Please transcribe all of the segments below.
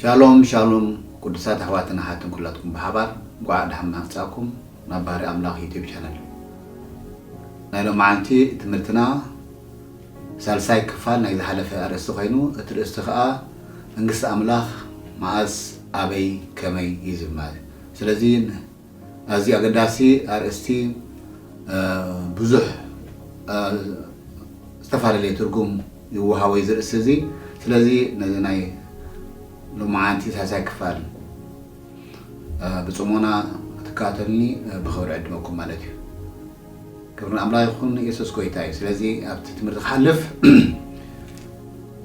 ሻሎም ሻሎም፣ ቅዱሳት ኣሕዋትን ኣሓትን ኩላትኩም ብሓባር እንቋዕ ደሓን መጻእኩም ናብ ባህሪ ኣምላኽ ዩቲዩብ ቻነል። ናይ ሎማዓንቲ ትምህርትና ሳልሳይ ክፋል ናይ ዝሓለፈ ኣርእስቲ ኮይኑ፣ እቲ ርእስቲ ከኣ መንግስቲ ኣምላኽ መኣስ፣ ኣበይ፣ ከመይ እዩ ዝብል ማለት እዩ። ስለዚ ኣዝዩ ኣገዳሲ ኣርእስቲ፣ እ፣ ብዙሕ፣ እ፣ ዝተፈላለየ ትርጉም ይወሃቦ እዩ እዚ ርእሲ እዚ። ስለዚ ነዚ ናይ ሎማዓንቲ ሳልሳይ ክፋል፣ እ፣ ብጽሞና ክትከታተሉኒ፣ እ፣ ብኽብሪ ዕድመኩም ማለት እዩ። ክብሪ ንኣምላኽ ይኹን፣ የሱስ ጎይታ እዩ። ስለዚ ኣብቲ ትምህርቲ ክሓልፍ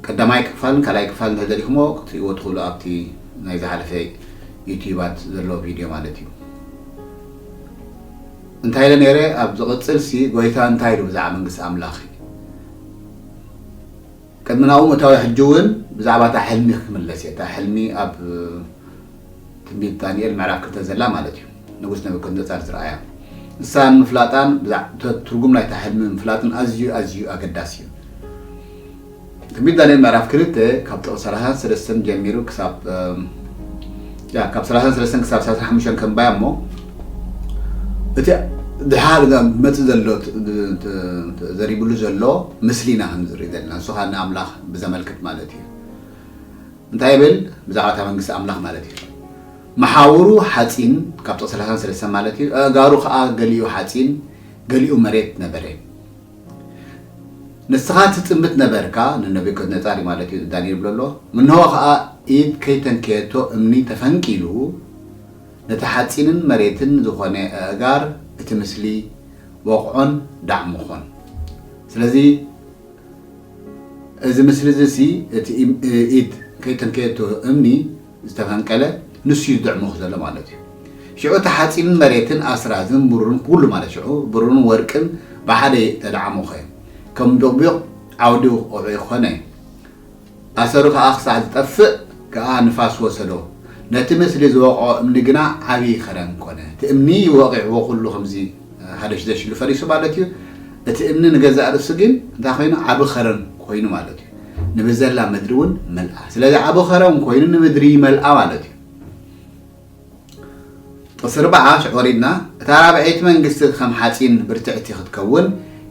ቀዳማይ ክፋልን ካልኣይ ክፋልን እንተደሊኹሞ ክትሪእዎ ትኽእሉ ኣብቲ ናይ ዝሓለፈ ዩቲዩባት ዘሎ ቪድዮ ማለት እዩ። እንታይ ኢለ ነይረ? ኣብ ዝቕጽል ሲ ጎይታ እንታይ ኢሉ ብዛዕባ መንግስቲ ኣምላኽ? ቅድሚ ናብኡ ምእታዊ ሕጂ እውን ብዛዕባ እታ ሕልሚ ክምለስ እየ። እታ ሕልሚ ኣብ ትንቢት ዳንኤል ምዕራፍ ክልተ ዘላ ማለት እዩ። ንጉስ ነቡከደነጻር ዝረኣያ። ንሳ ንምፍላጣን ብዛዕ-፣ ተ-፣ ትርጉም ናይታ ሕልሚ ምፍላጥን ኣዝዩ፣ ኣዝዩ ኣገዳሲ እዩ። ትንቢት ዳንኤል ምዕራፍ ክልተ ካብ ጥቕሲ ሰላሳን ሰለስተን ጀሚሩ ክሳብ፣ እም፣ ያ፣ ካብ ሰላሳን ሰለስተን ክሳብ ሰላሳን ሓሙሽተን ከንባያ እሞ፣ እቲ ድሓር መጽእ ዘሎ ት-፣ ት-፣ ት-፣ ዘሪብሉ ዘሎ ምስሊና ከም ዝርኢ ዘለና፣ ንሱ ኸኣ ንኣምላኽ ብዘመልክት ማለት እዩ። እንታይ ይብል? ብዛዕባ እታ መንግስቲ ኣምላኽ ማለት እዩ። መሓውሩ ሓጺን፣ ካብ ጥቕሲ ሰላሳን ሰለስተን ማለት እዩ፣ ኣእጋሩ ኸኣ ገሊኡ ሓጺን፣ ገሊኡ መሬት ነበረ። ንስኻ ትጥምት ነበርካ፣ ንነቡከደነጻር ማለት እዩ፣ ዳንኤል ይብሎ ኣሎ። እንሆ ኸኣ ኢድ ከይተንከየቶ እምኒ ተፈንቂሉ፣ ነቲ ሓጺንን መሬትን ዝኾነ ኣእጋር እቲ ምስሊ ወቕዖን ዳዕሙኾን። ስለዚ እዚ ምስሊ እዚ ሲ፣ እቲ ኢም-፣ እ፣ ኢድ ከይተንከየቶ እምኒ ዝተፈንቀለ ንሱ እዩ ዝድዕሙኽ ዘሎ ማለት እዩ። ሽዑ እቲ ሓጺንን መሬትን ኣስራዝን ብሩርን ኩሉ ማለት ሽዑ ብሩርን ወርቅን ብሓደ ተደዓሙኸ፣ ከም ዶቢቕ ዓውዲ ወቕዒ ኾነ። ኣሰሩ ከኣ ክሳዕ ዝጠፍእ ከኣ ንፋስ ወሰዶ። ነቲ ምስሊ ዝወቕዖ እምኒ ግና ዓብዪ ኸረን ኮነ። እቲ እምኒ ወቒዕዎ ኩሉ ከምዚ ሃደሽደሽ ኢሉ ፈሪሱ ማለት እዩ። እቲ እምኒ ንገዛእ ርእሱ ግን እንታይ ኮይኑ? ዓቢ ኸረን ኮይኑ ማለት እዩ። ንብዘላ ምድሪ እውን መልኣ። ስለዚ ዓቢ ኸረን ኮይኑ ንምድሪ ይመልኣ ማለት እዩ። ጥቕሲ ኣርብዓ ሽዑ ወሪድና፣ እታ ራብዐይቲ መንግስቲ ከም ሓጺን ብርትዕቲ ክትከውን፣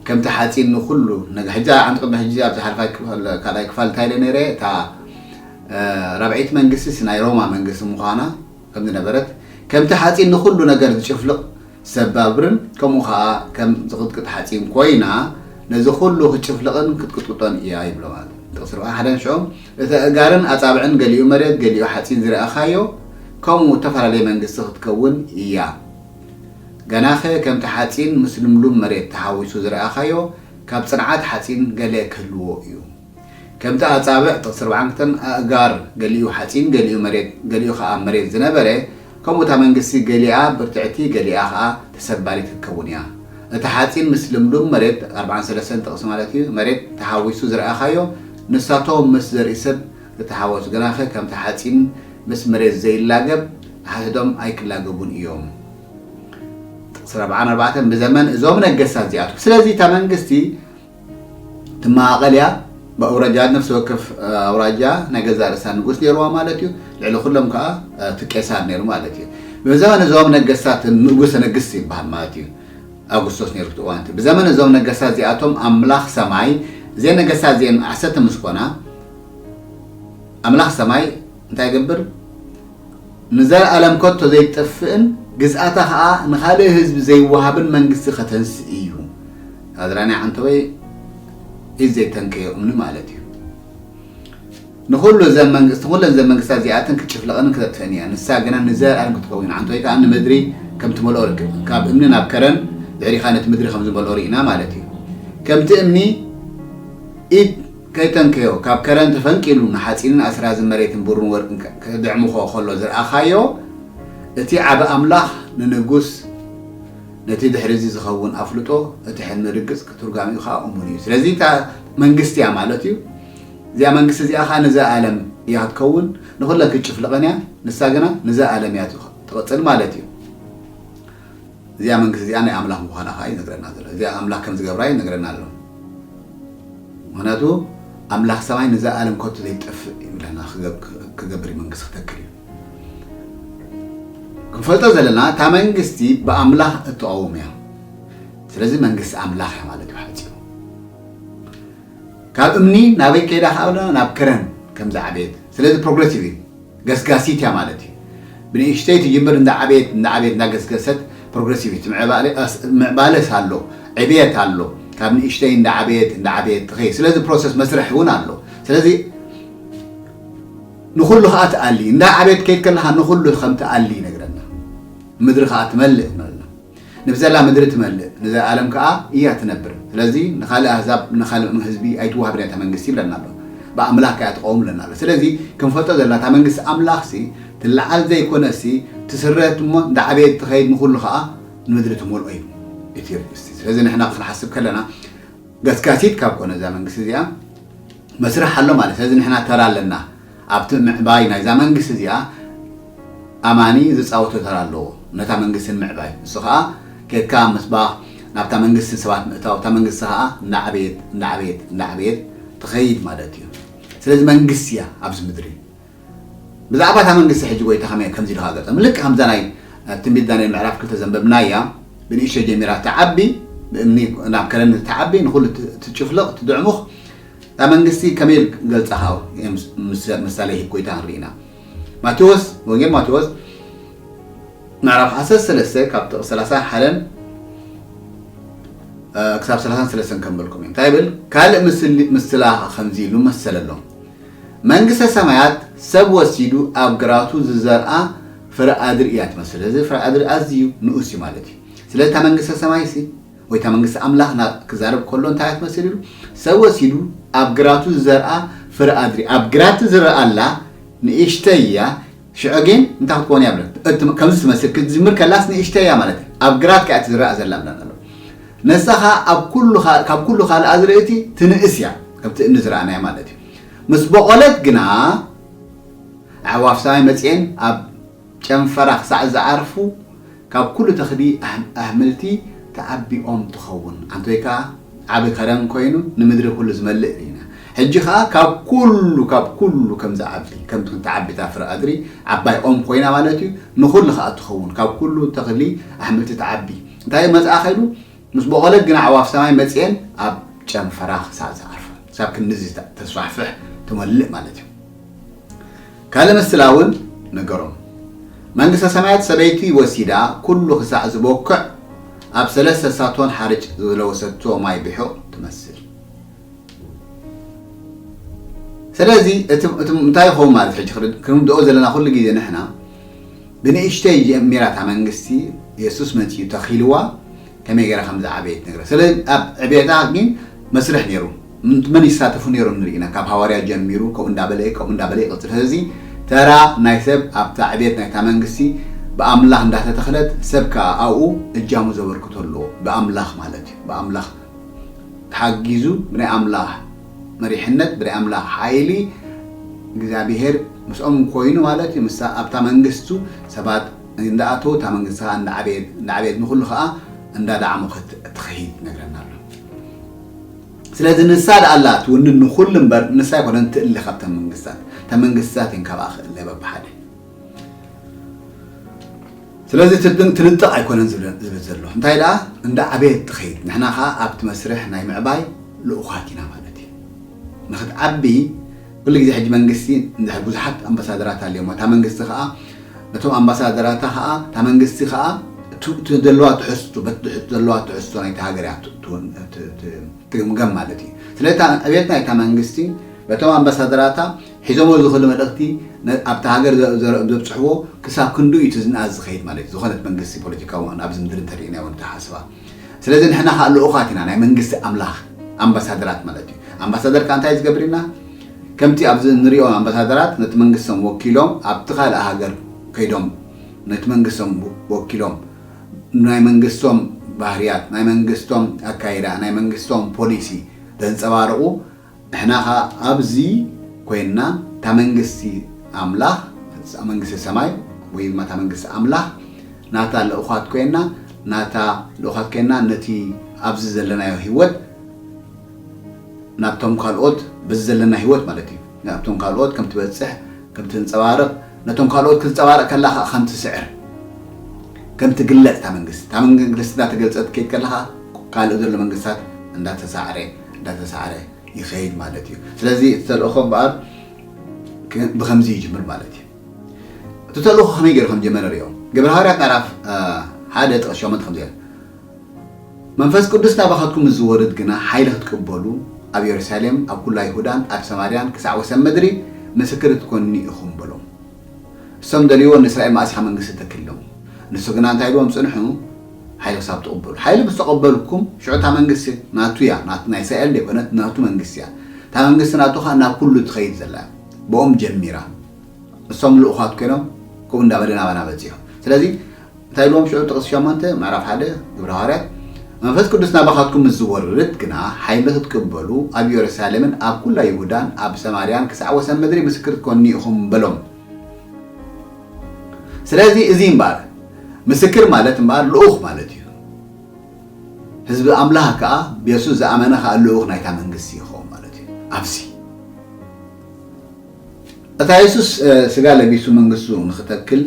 ከምቲ ሓጺን ንኹሉ ነገ-፣ ሕጂ ኣንተ ቅድሚ ሕጂ ኣብ ዝሓለፋይ ክፋል፣ ካልኣይ ክፋል እንታይ ኢለ ነይረ? እታ፣ እ፣ ራብዐይቲ መንግስቲ ናይ ሮማ መንግስቲ ምዃና ከም ዝነበረት፣ ከምቲ ሓጺን ንኹሉ ነገር ዝጭፍልቕ ሰባብርን ከምኡ ኸኣ ከም ዝቕጥቅጥ ሓጺን ኮይና፣ ነዚ ኹሉ ክትጭፍልቕን ክትቅጥቅጦን እያ ይብሎ ማለት እዩ። ጥቕሲ ኣርብዓን ሓደን ሽዑ፣ እቲ ኣእጋርን ኣጻብዕን ገሊኡ መሬት፣ ገሊኡ ሓጺን ዝረኣኻዮ፣ ከምኡ እተፈላለየ መንግስቲ ክትከውን እያ። ገናኸ ከምቲ ሓጺን ምስ ልምሉም መሬት ተሓዊሱ ዝረኣኻዮ፣ ካብ ጽንዓት ሓጺን ገለ ክህልዎ እዩ። ከምቲ ኣጻብዕ፣ ጥቕሲ ኣርባዓን ክልተን፣ ኣእጋር ገሊኡ ሓጺን፣ ገሊኡ መሬት፣ ገሊኡ ኸኣ መሬት ዝነበረ፣ ከምኡ እታ መንግስቲ ገሊኣ ብርትዕቲ፣ ገሊኣ ኸኣ ተሰባሪት ክትከውን እያ። እቲ ሓጺን ምስ ልምሉም መሬት፣ ኣርባዓን ሰለስተን ጥቕሲ ማለት እዩ፣ መሬት ተሓዊሱ ዝረኣኻዮ፣ ንሳቶም ምስ ዘርኢ ሰብ ዝተሓወሱ፣ ግናኸ ከምቲ ሓጺን ምስ መሬት ዘይላገብ፣ ኣሓትዶም ኣይክላገቡን እዮም። ጥቕሲ ኣርባዓን ኣርባዕተን፣ ብዘመን እዞም ነገስታት እዚኣቶም። ስለዚ እታ መንግስቲ ትመቓቐል እያ። ብኣውራጃ ነፍሲ ወከፍ፣ እ፣ ኣውራጃ ናይ ገዛእ ርእሳ ንጉስ ነይርዋ ማለት እዩ። ልዕሊ ኩሎም ከኣ፣ እ፣ እቲ ቄሳር ነይሩ ማለት እዩ። ብዘመን እዞም ነገስታት ንጉሰ ነግስት ይበሃል ማለት እዩ። ኣጉስቶስ ነይሩ እቲ እዋን እቲ። ብዘመን እዞም ነገስታት እዚኣቶም ኣምላኽ ሰማይ፣ እዘን ነገስታት እዚአን ዓሰርተ ምስ ኮና፣ ኣምላኽ ሰማይ እንታይ ይገብር? ንዘለኣለም ከቶ ዘይትጠፍእን ግዝኣታ ኸኣ ንኻልእ ህዝቢ ዘይወሃብን መንግስቲ ከተንስእ እዩ። ኣዝራንያ ዓንተወይ ኢድ ዘይተንከዮ እምኒ ማለት እዩ። ንኹሉ እዘን መንግስቲ፣ ኩለን እዘን መንግስታት እዚኣተን ክትጭፍለቐንን ክተጥፍእን እያ። ንሳ ግና ንዘለኣለም ክትከውን። ዓንተወይ ከኣ ንምድሪ ከም ትመልኦ ርክብ። ካብ እምኒ ናብ ከረን ድሕሪኻ ነቲ ምድሪ ከም ዝመልኦ ርኢና ማለት እዩ። ከምቲ እምኒ ኢድ ከይተንከዮ፣ ካብ ከረን ተፈንቂሉ ንሓጺንን ኣስራዝን መሬትን ብሩርን ወርቅን ከ-፣ ከድዕምኾ ከሎ ዝረኣኻዮ፣ እቲ ዓቢ ኣምላኽ ንንጉስ ነቲ ድሕሪ እዚ ዝኸውን ኣፍልጦ፣ እቲ ሕልሚ ርግጽ ትርጓሜኡ ኸኣ እሙን እዩ። ስለዚ እታ መንግስቲ እያ ማለት እዩ። እዚኣ መንግስቲ እዚኣ ኸዓ ንዘ ኣለም እያ ክትከውን፣ ንኹለን ክትጭፍልቐን እያ። ንሳ ግና ንዘ ኣለም እያ ትቐጽል ማለት እዩ። እዚኣ መንግስቲ እዚኣ ናይ ኣምላኽ ምዃና ኸዓ ይነግረና ዘሎ። እዚኣ ኣምላኽ ከም ዝገብራ ይነግረና ኣሎ። ምኽንያቱ ኣምላኽ ሰማይ ንዘ ኣለም ከቶ ዘይጠፍእ ይብለና፣ ክገብ-፣ ክገብር እዩ፣ መንግስቲ ክተክል እዩ። ክንፈልጦ ዘለና እታ መንግስቲ ብኣምላኽ እትቐውም እያ። ስለዚ መንግስቲ ኣምላኽ እያ ማለት እዩ ሓፂሩ። ካብ እምኒ ናበይ ከይዳ ካብ ናብ ክረን ከም ዝዓበየት። ስለዚ ፕሮግረሲቭ እዩ። ገስጋሲት እያ ማለት እዩ። ብንእሽተይ ትጅምር፣ እንዳዓበየት እንዳዓበየት እንዳገስገሰት ፕሮግረሲቭ እዩ። ምዕባለ ኣሎ፣ ዕብየት ኣሎ። ካብ ንእሽተይ እንዳዓበየት እንዳዓበየት ትኸይድ። ስለዚ ፕሮሰስ መስርሕ እውን ኣሎ። ስለዚ ንኹሉ ኸዓ ትኣሊ፣ እንዳዓበየት ከይድ ከለኻ ንኹሉ ከም ትኣሊ ይነግረና። ምድሪ ኸዓ ትመልእ ይብለና። ንብዘላ ምድሪ ትመልእ፣ ንዘለኣለም ከኣ እያ ትነብር። ስለዚ ንኻልእ ኣህዛብ፣ ንኻልእ ህዝቢ ኣይትወሃብን እያ እታ መንግስቲ ይብለና ኣሎ። ብኣምላኽ ከኣ ትቐውም ይብለና ኣሎ። ስለዚ ክንፈልጦ ዘለና እታ መንግስቲ ኣምላኽሲ ትለዓል ዘይኮነሲ ትስረት እሞ እንዳዓበየት ትኸይድ፣ ንኹሉ ከኣ ንምድሪ ትመልኦ እዩ እቲ ርእስቲ። ስለዚ ንሕና ክንሓስብ ከለና ገስጋሲት ካብ ኮነ እዛ መንግስቲ እዚኣ መስርሕ ኣሎ ማለት። ስለዚ ንሕና ተራ ኣለና ኣብቲ ምዕባይ ናይዛ መንግስቲ እዚኣ። ኣማኒ ዝፃወቶ ተራ ኣለዎ ነታ መንግስቲ ንምዕባይ። ንሱ ከዓ ኬድካ ምስባኽ፣ ናብታ መንግስቲ ሰባት ምእታው፣ እታ መንግስቲ ከዓ እንዳዓበየት እንዳዓበየት እንዳዓበየት ትኸይድ ማለት እዩ። ስለዚ መንግስቲ እያ ኣብዚ ምድሪ። ብዛዕባ እታ መንግስቲ ሕጂ ጎይታ ከመይ ከምዚ ኢሉ ገጸ ምልክ ከምዛ ናይ ትንቢት ዳንኤል ምዕራፍ ክልተ ዘንበብናያ፣ ብንእሽተይ ጀሚራ ትዓቢ፣ ብእምኒ ናብ ከረን ትዓቢ፣ ንኹሉ ት-፣ ትጭፍልቕ፣ ትድዕሙኽ። እታ መንግስቲ ከመይ ኢሉ ገልጻ ካብ ምስ-፣ ምስ-፣ ምሳሌ ሂብ ጎይታ ንርኢ ኢና። ማቴዎስ፣ ወንጌል ማቴዎስ ምዕራፍ ዓሰርተ ሰለስተ ካብ ጥቕሲ ሰላሳ ሓደን፣ እ፣ ክሳብ ሰላሳን ሰለስተን ከንበልኩም እየ። እንታይ ይብል? ካልእ ምስሊ-፣ ምስላ ከምዚ ኢሉ መሰለሎም። መንግስተ ሰማያት ሰብ ወሲዱ ኣብ ግራቱ ዝዘርኣ ፍረ ኣድሪ እያ ትመስል። እዚ ፍረ ኣድሪ ኣዝዩ ንኡስ እዩ ማለት እዩ። ስለዚ እታ መንግስተ ሰማይ ሲ፣ ወይ እታ መንግስቲ ኣምላኽ ና-፣ ክዛረብ ከሎ እንታይ እያ ትመስል ኢሉ? ሰብ ወሲዱ ኣብ ግራቱ ዝዘርኣ ፍረ ኣድሪ። ኣብ ግራት ዝረኣላ ንእሽተይ እያ። ሽዑ ግን እንታይ ክትኮን እያ ብለን? እቲ ከምዚ ትመስል ክትጅምር ከላስ ንእሽተይ እያ ማለት እዩ። ኣብ ግራት ከኣ ትዝረኣ ዘላ ብለን ኣሎ። ነሳ ኸኣ ኣብ ኩሉ ኻ-፣ ካብ ኩሉ ካልእ ኣዝርእቲ ትንእስ እያ። ከምቲ እኒ ዝረኣናያ ማለት እዩ። ምስ በቖለት ግና ኣዕዋፍ ሰማይ መጺኤን ኣብ ጨንፈራ ክሳዕ ዝዓርፉ ካብ ኩሉ ተኽሊ ኣሕ-፣ ኣሕምልቲ ትዓቢ ኦም ትኸውን። ኣንተ ወይ ከኣ ዓቢ ከረን ኮይኑ ንምድሪ ኩሉ ዝመልእ ኢና። ሕጂ ከኣ ካብ ኩሉ፣ ካብ ኩሉ ከም ዝዓቢ፣ ከም ትዓቢ እታ ፍረ ኣድሪ ዓባይ ኦም ኮይና ማለት እዩ። ንኹሉ ከኣ ትኸውን። ካብ ኩሉ ተኽሊ ኣሕምልቲ ትዓቢ። እንታይ መጽኣ ከይዱ? ምስ በቖለት ግና ኣዕዋፍ ሰማይ መጺኤን ኣብ ጨንፈራ ክሳዕ ዝዓርፋ። ክሳብ ክንድዚ ተ-፣ ተስፋሕፍሕ ትመልእ ማለት እዩ። ካልእ ምስላ እውን ነገሮም። መንግስተ ሰማያት ሰበይቲ ወሲዳ ኩሉ ክሳዕ ዝበኩዕ ኣብ ሰለስተ ሳቶን ሓርጭ ዝለወሰቶ ማይ ብሑቕ ትመስል። ስለዚ እቲ፣ እቲ እንታይ ይኸውን ማለት ሕጂ ክርድ-፣ ክንርድኦ ዘለና ኩሉ ግዜ ንሕና ብንእሽተይ ጀሚራ እታ መንግስቲ የሱስ መጺኡ ተኺልዋ ከመይ ገይራ ከም ዝዓበየት ነግረ። ስለ ኣብ ዕቤታ ግን መስርሕ ነይሩ። ም-፣ መን ይሳተፉ ነይሮም ንርኢና። ካብ ሃዋርያ ጀሚሩ ከምኡ እንዳበለ፣ ከምኡ እንዳበለ ይቕጽል። ስለዚ ተራ ናይ ሰብ ኣብታ ዕቤት ናይታ መንግስቲ ብኣምላኽ እንዳተተኽለት ሰብ ከኣ ኣብኡ እጃሙ ዘበርክቶ ኣለዎ። ብኣምላኽ ማለት እዩ። ብኣምላኽ ተሓጊዙ ብናይ ኣምላኽ መሪሕነት፣ ብናይ ኣምላኽ ሓይሊ እግዚኣብሄር ምስኦም ኮይኑ ማለት እዩ። ምስታ ኣብታ መንግስቱ ሰባት እንዳኣተዉ እታ መንግስቲ ከዓ እንዳዓበየት፣ እንዳዓበየት ንኹሉ ከዓ እንዳዳዕሙ ክት-፣ ትኸይድ ነግረና ኣሎ። ስለዚ ንሳ ደኣ ኣላ ትውንን ንኹሉ እምበር ንሳ ኣይኮነን ትእለ ካብተን መንግስታት። እተን መንግስታት እየን ካብኣ ክእለ በብሓደ። ስለዚ ትድን-፣ ትንጥቕ ኣይኮነን ዝብል፣ ዝብል ዘሎ። እንታይ ደኣ እንዳ ዓበየት ትኸይድ። ንሕና ኸኣ ኣብቲ መስርሕ ናይ ምዕባይ ልኡኻት ኢና ማለት እዩ። ንኽትዓቢ ኩሉ ግዜ ሕጂ መንግስቲ እንድሕር ብዙሓት ኣምባሳደራት ኣለዎም። እታ መንግስቲ ኸኣ ነቶም ኣምባሳደራታ ኸኣ እታ መንግስቲ ኸኣ ቱ-፣ ቱ-፣ ዘለዋ ትሕዝቶ፣ በቲ ትሕ-፣ ዘለዋ ትሕዝቶ ናይቲ ሃገር እያ ቱ-፣ ቱ-፣ ት-፣ ት-፣ ትግምገም ማለት እዩ። ስለዚ እታ ዕብየት ናይታ መንግስቲ በቶም ኣምባሳደራታ ሒዞሞ ዝኽእሉ መልእኽቲ ነ-፣ ኣብታ ሃገር ዘ-፣ ዘ-፣ ዘብጽሕዎ ክሳብ ክንድኡ እዩ እቲ ዝንኣስ ዝኸይድ ማለት እዩ። ዝኾነት መንግስቲ ፖለቲካዊ ኣብዚ ምድሪ እንተሪእናዮ እውን ተሓስባ። ስለዚ ንሕና ከዓ ልኡኻት ኢና፣ ናይ መንግስቲ ኣምላኽ ኣምባሳደራት ማለት እዩ። ኣምባሳደር ከዓ እንታይ ዝገብር ኢና? ከምቲ ኣብዚ እንሪኦ ኣምባሳደራት ነቲ መንግስቶም ወኪሎም ኣብቲ ካልእ ሃገር ከይዶም ነቲ መንግስቶም ወኪሎም ናይ መንግስቶም ባህርያት፣ ናይ መንግስቶም ኣካይዳ፣ ናይ መንግስቶም ፖሊሲ፣ ዘንጸባርቑ፣ ንሕና ኸኣ ኣብዚ ኮይንና እታ መንግስቲ ኣምላኽ፣ መንግስቲ ሰማይ ወይ ድማ እታ መንግስቲ ኣምላኽ ናታ ልኡኻት ኮይንና፣ ናታ ልኡኻት ኮይንና ነቲ ኣብዚ ዘለናዮ ህይወት ናብቶም ካልኦት፣ በዚ ዘለና ህይወት ማለት እዩ፣ ናብቶም ካልኦት ከም ትበጽሕ፣ ከም ትንጸባረቕ፣ ነቶም ካልኦት ክትንጸባረቕ ከላ ኸኣ ከም ትስዕር፣ ከም ትግለጽ እታ መንግስቲ። እታ መንግስቲ እንዳተገልጸት ክትከይድ ከላ ኸኣ ካልእ ዘሎ መንግስታት እንዳተሳዕረ፣ እንዳተሳዕረ ይኸይድ ማለት እዩ። ስለዚ እቲ ተልእኾ እምበኣር ክ-፣ ብኸምዚ ይጅምር ማለት እዩ። እቲ ተልእኾ ከመይ ገይሩ ከም ጀመረ ንሪኦ። ግብረ ሃዋርያት ምዕራፍ፣ እ፣ ሓደ ጥቕሲ ሸሞንተ ከምዚ ይብል። መንፈስ ቅዱስ ናባኻትኩም ምስ ዝወርድ ግና ሓይሊ ክትቅበሉ ኣብ የሩሳሌም፣ ኣብ ኩላ ይሁዳን ኣብ ሰማርያን ክሳዕ ወሰን ምድሪ ምስክር ክትኮኑኒ ኢኹም በሎም። እሶም ደልይዎ ንእስራኤል መኣስ ኢኻ መንግስቲ ተክልሎም። ንሱ ግና እንታይ ኢልዎም ጽንሑ፣ ሓይሊ ክሳብ ትቕበሉ። ሓይሊ ምስ ተቐበልኩም ሽዑ እታ መንግስቲ ናቱ እያ፣ ናት-፣ ናይ እስራኤል ዘይኮነት ናቱ መንግስቲ እያ። እታ መንግስቲ ናቱ ኸኣ ናብ ኩሉ ትኸይድ ዘላ እያ። ብኦም ጀሚራ። እሶም ልኡኻት ኮይኖም ከምኡ እንዳበለ ናባና በጺሑ። ስለዚ እንታይ ኢልዎም ሽዑ ጥቕሲ ሸሞንተ ምዕራፍ ሓደ ግብረ ሃዋርያት፣ መንፈስ ቅዱስ ናባኻትኩም ምስ ዝወርድ ግና ሓይሊ ክትቅበሉ ኣብ የሩሳሌምን ኣብ ኩላ ይሁዳን ኣብ ሰማርያን ክሳዕ ወሰን ምድሪ ምስክር ክትኮኑኒ ኢኹም በሎም። ስለዚ እዚ እምበኣር ምስክር ማለት እምበኣር ልኡኽ ማለት እዩ። ህዝቢ ኣምላኽ ከኣ ብየሱስ ዝኣመነ ከኣ ልኡኽ ናይታ መንግስቲ ይኸውን ማለት እዩ። ኣብዚ እታ የሱስ፣ እ፣ ስጋ ለቢሱ መንግስቱ ንኽተክል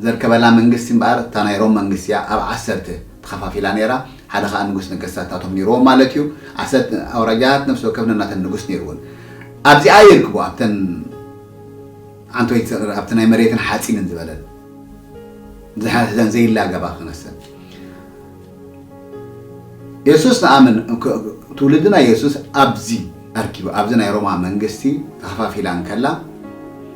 ዘርከበላ መንግስቲ እምበኣር እታ ናይ ሮም መንግስቲ እያ ኣብ ዓሰርተ ተኸፋፊላ ነይራ። ሓደ ከኣ ንጉስ ነገስታት ናቶም ነይርዎም ማለት እዩ። ዓሰርተ ኣውራጃታት ነፍሲ ወከፍ ነናተን ንጉስ ነይርወን። ኣብዚኣ ይርክቡ፣ ኣብተን ዓንተወይቲ ኣብቲ ናይ መሬትን ሓፂንን ዝበለን ዝሓዘን ዘይላገባ ክነሰን። የሱስ ንኣምን፣ ክ-፣ ትውልዲ ናይ የሱስ ኣብዚ ኣርኪቡ፣ ኣብዚ ናይ ሮማ መንግስቲ ተኸፋፊላ እንከላ፣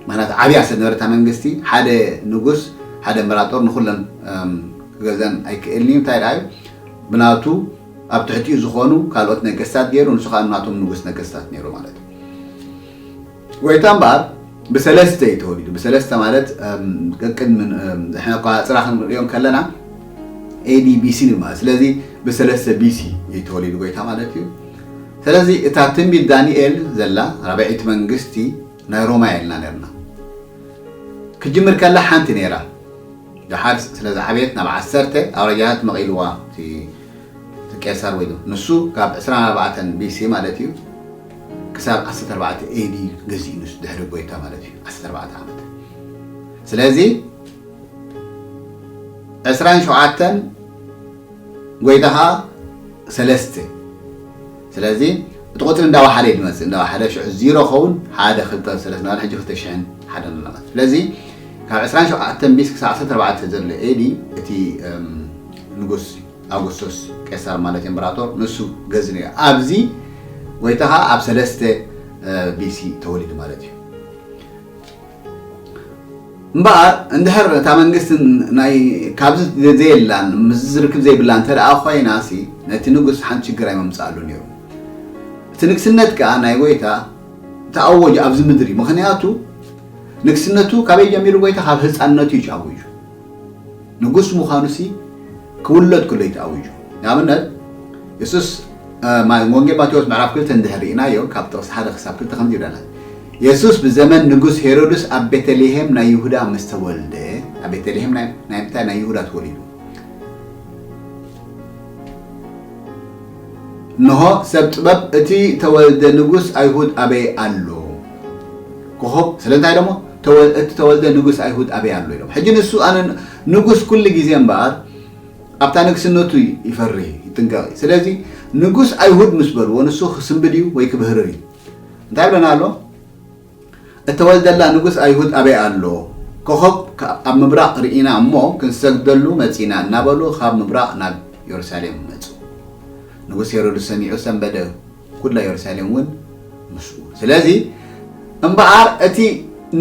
ምኽንያቱ ዓብያ ስለ ዝነበረታ መንግስቲ፣ ሓደ ንጉስ፣ ሓደ እምበራጦር ንኹለን፣ እም፣ ክገዝአን ኣይክእልን እዩ። እንታይ ደኣ እዩ? ብናቱ ኣብ ትሕቲኡ ዝኾኑ ካልኦት ነገስታት ገይሩ፣ ንሱ ከዓ ናቶም ንጉስ ነገስታት ነይሩ ማለት እዩ። ጎይታ እምበኣር ብሰለስተ እዩ ተወሊዱ። ብሰለስተ ማለት፣ እም፣ ቅድሚ፣ እም፣ ንሕና እኳ ኣጽራ ክንሪኦ እንከለና ኤ ዲ ቢ ሲ ንብል ማለት። ስለዚ ብሰለስተ ቢ ሲ እዩ ተወሊዱ ጎይታ ማለት እዩ። ስለዚ እታ ትንቢት ዳንኤል ዘላ ራብዐይቲ መንግስቲ ናይ ሮማ እያ ኢልና ነርና። ክጅምር ከላ ሓንቲ ነይራ። ደሓር ስለ ዝዓበየት ናብ ዓሰርተ ኣውራጃታት መቒልዋ እቲ፣ እቲ ቄሳር ወይ ንሱ ካብ ዕስራን ኣርባዕተን ቢ ሲ ማለት እዩ ክሳብ ዓሰርተ ኣርባዕተ ኤ ዲ ገዚኡ ንሱ ድሕሪ ጎይታ ማለት እዩ። ዓሰርተ ኣርባዕተ ዓመት። ስለዚ ዕስራን ሸውዓተን ጎይታ ኸዓ ሰለስተ። ስለዚ እቲ ቁፅሪ እንዳወሓደ እዩ ዝመፅእ፣ እንዳወሓደ ሽዑ ዚሮ ኸውን ሓደ ክልተ ሰለስተ እናበለ ሕጂ ክልተ ሽሕን ሓደን ኣሎ ማለት እዩ። ስለዚ ካብ ዕስራን ሸውዓተን ቢ ሲ ክሳብ ዓሰርተ ኣርባዕተ ዘሎ ኤ ዲ እቲ፣ እም፣ ንጉስ ኣውጉስቶስ ቄሳር ማለት እምበራጦር ንሱ ገዚ ነይሩ። ኣብዚ ጎይታ ኸዓ ኣብ ሰለስተ፣ እ፣ ቢ ሲ ተወሊዱ ማለት እዩ። እምበኣር እንድሕር እታ መንግስቲ ናይ ካብዚ ዘየላን ምስዚ ዝርክብ ዘይብላ እንተ ደኣ ኮይና ሲ ነቲ ንጉስ ሓንቲ ሽግር ኣይመምጽኣሉ ነይሩ። እቲ ንግስነት ከኣ ናይ ጎይታ ተኣወጀ ኣብዚ ምድሪ። ምኽንያቱ ንግስነቱ ካበይ ጀሚሩ? ጎይታ ካብ ህጻንነቱ እዩ ተኣዊጁ። ንጉስ ምዃኑ ሲ ክውለድ ከሎ እዩ ተኣዊጁ። ንኣብነት የሱስ፣ እ፣ ማ-፣ ወንጌል ማቴዎስ ምዕራፍ ክልተ እንድሕር ርኢናዮ ካብ ጥቕሲ ሓደ ክሳብ ክልተ ከምዚ ይብለና። የሱስ ብዘመን ንጉስ ሄሮድስ ኣብ ቤተልሔም ናይ ይሁዳ ምስ ተወልደ፣ ኣብ ቤተልሔም ናይ፣ ናይ ምንታይ? ናይ ይሁዳ ተወሊዱ። እንሆ ሰብ ጥበብ፣ እቲ ተወልደ ንጉስ ኣይሁድ ኣበይ ኣሎ? ኮኾብ፣ ስለምንታይ ደሞ ተወ-፣ እቲ ተወልደ ንጉስ ኣይሁድ ኣበይ ኣሎ ኢሎም። ሕጂ ንሱ ኣነ ንጉስ ኩሉ ግዜ እምበኣር ኣብታ ንግስነቱ ይፈርህ፣ ይጥንቀቕ። ስለዚ ንጉስ ኣይሁድ ምስ በልዎ ንሱ ክስንብድ እዩ ወይ ክብህርር እዩ። እንታይ ይብለና ኣሎ? እተወልደላ ንጉስ ኣይሁድ ኣበይ ኣሎ? ኮኾብ ከ-፣ ኣብ ምብራቕ ርኢና እሞ ክንሰግደሉ መጺና እናበሉ ካብ ምብራቕ ናብ የሩሳሌም መጹ። ንጉስ ሄሮድስ ሰሚዑ ሰንበደ፣ ኩላ የሩሳሌም እውን ምስኡ። ስለዚ እምበኣር እቲ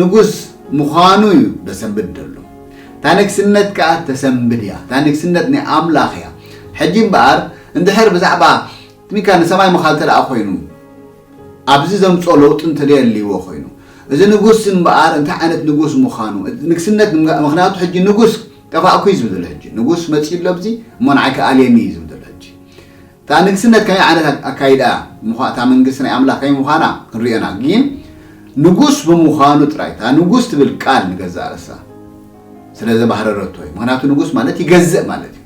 ንጉስ ምዃኑ እዩ ዘሰንብድ ዘሎ። እታ ንግስነት ከኣ ተሰንብድ እያ። እታ ንግስነት ናይ ኣምላኽ እያ። ሕጂ እምበኣር እንድሕር ብዛዕባ ትሚካ ንሰማይ ምኻድ እንተ ደኣ ኮይኑ፣ ኣብዚ ዘምጽኦ ለውጢ እንተ ደየልይዎ ኮይኑ፣ እዚ ንጉስ እምበኣር እንታይ ዓይነት ንጉስ ምዃኑ፣ ንግስነት ምጋ-፣ ምኽንያቱ ሕጂ ንጉስ ጠፋእኩ እዩ ዝብል ዘሎ ሕጂ። ንጉስ መጺኡ ኣሎ ኣብዚ፣ እሞ ንዓይ ክኣልየኒ እዩ ዝብል ዘሎ ሕጂ። እታ እታ ንግስነት ከመይ ዓይነት ኣካይዳ ምዃ እታ መንግስቲ ናይ ኣምላኽ ከመይ ምዃና ክንሪኦ ኢና። ግን ንጉስ ብምዃኑ ጥራይ እታ ንጉስ ትብል ቃል ንገዛእ ርእሳ ስለ ዘባህረረቶ እዩ። ምኽንያቱ ንጉስ ማለት ይገዝእ ማለት እዩ።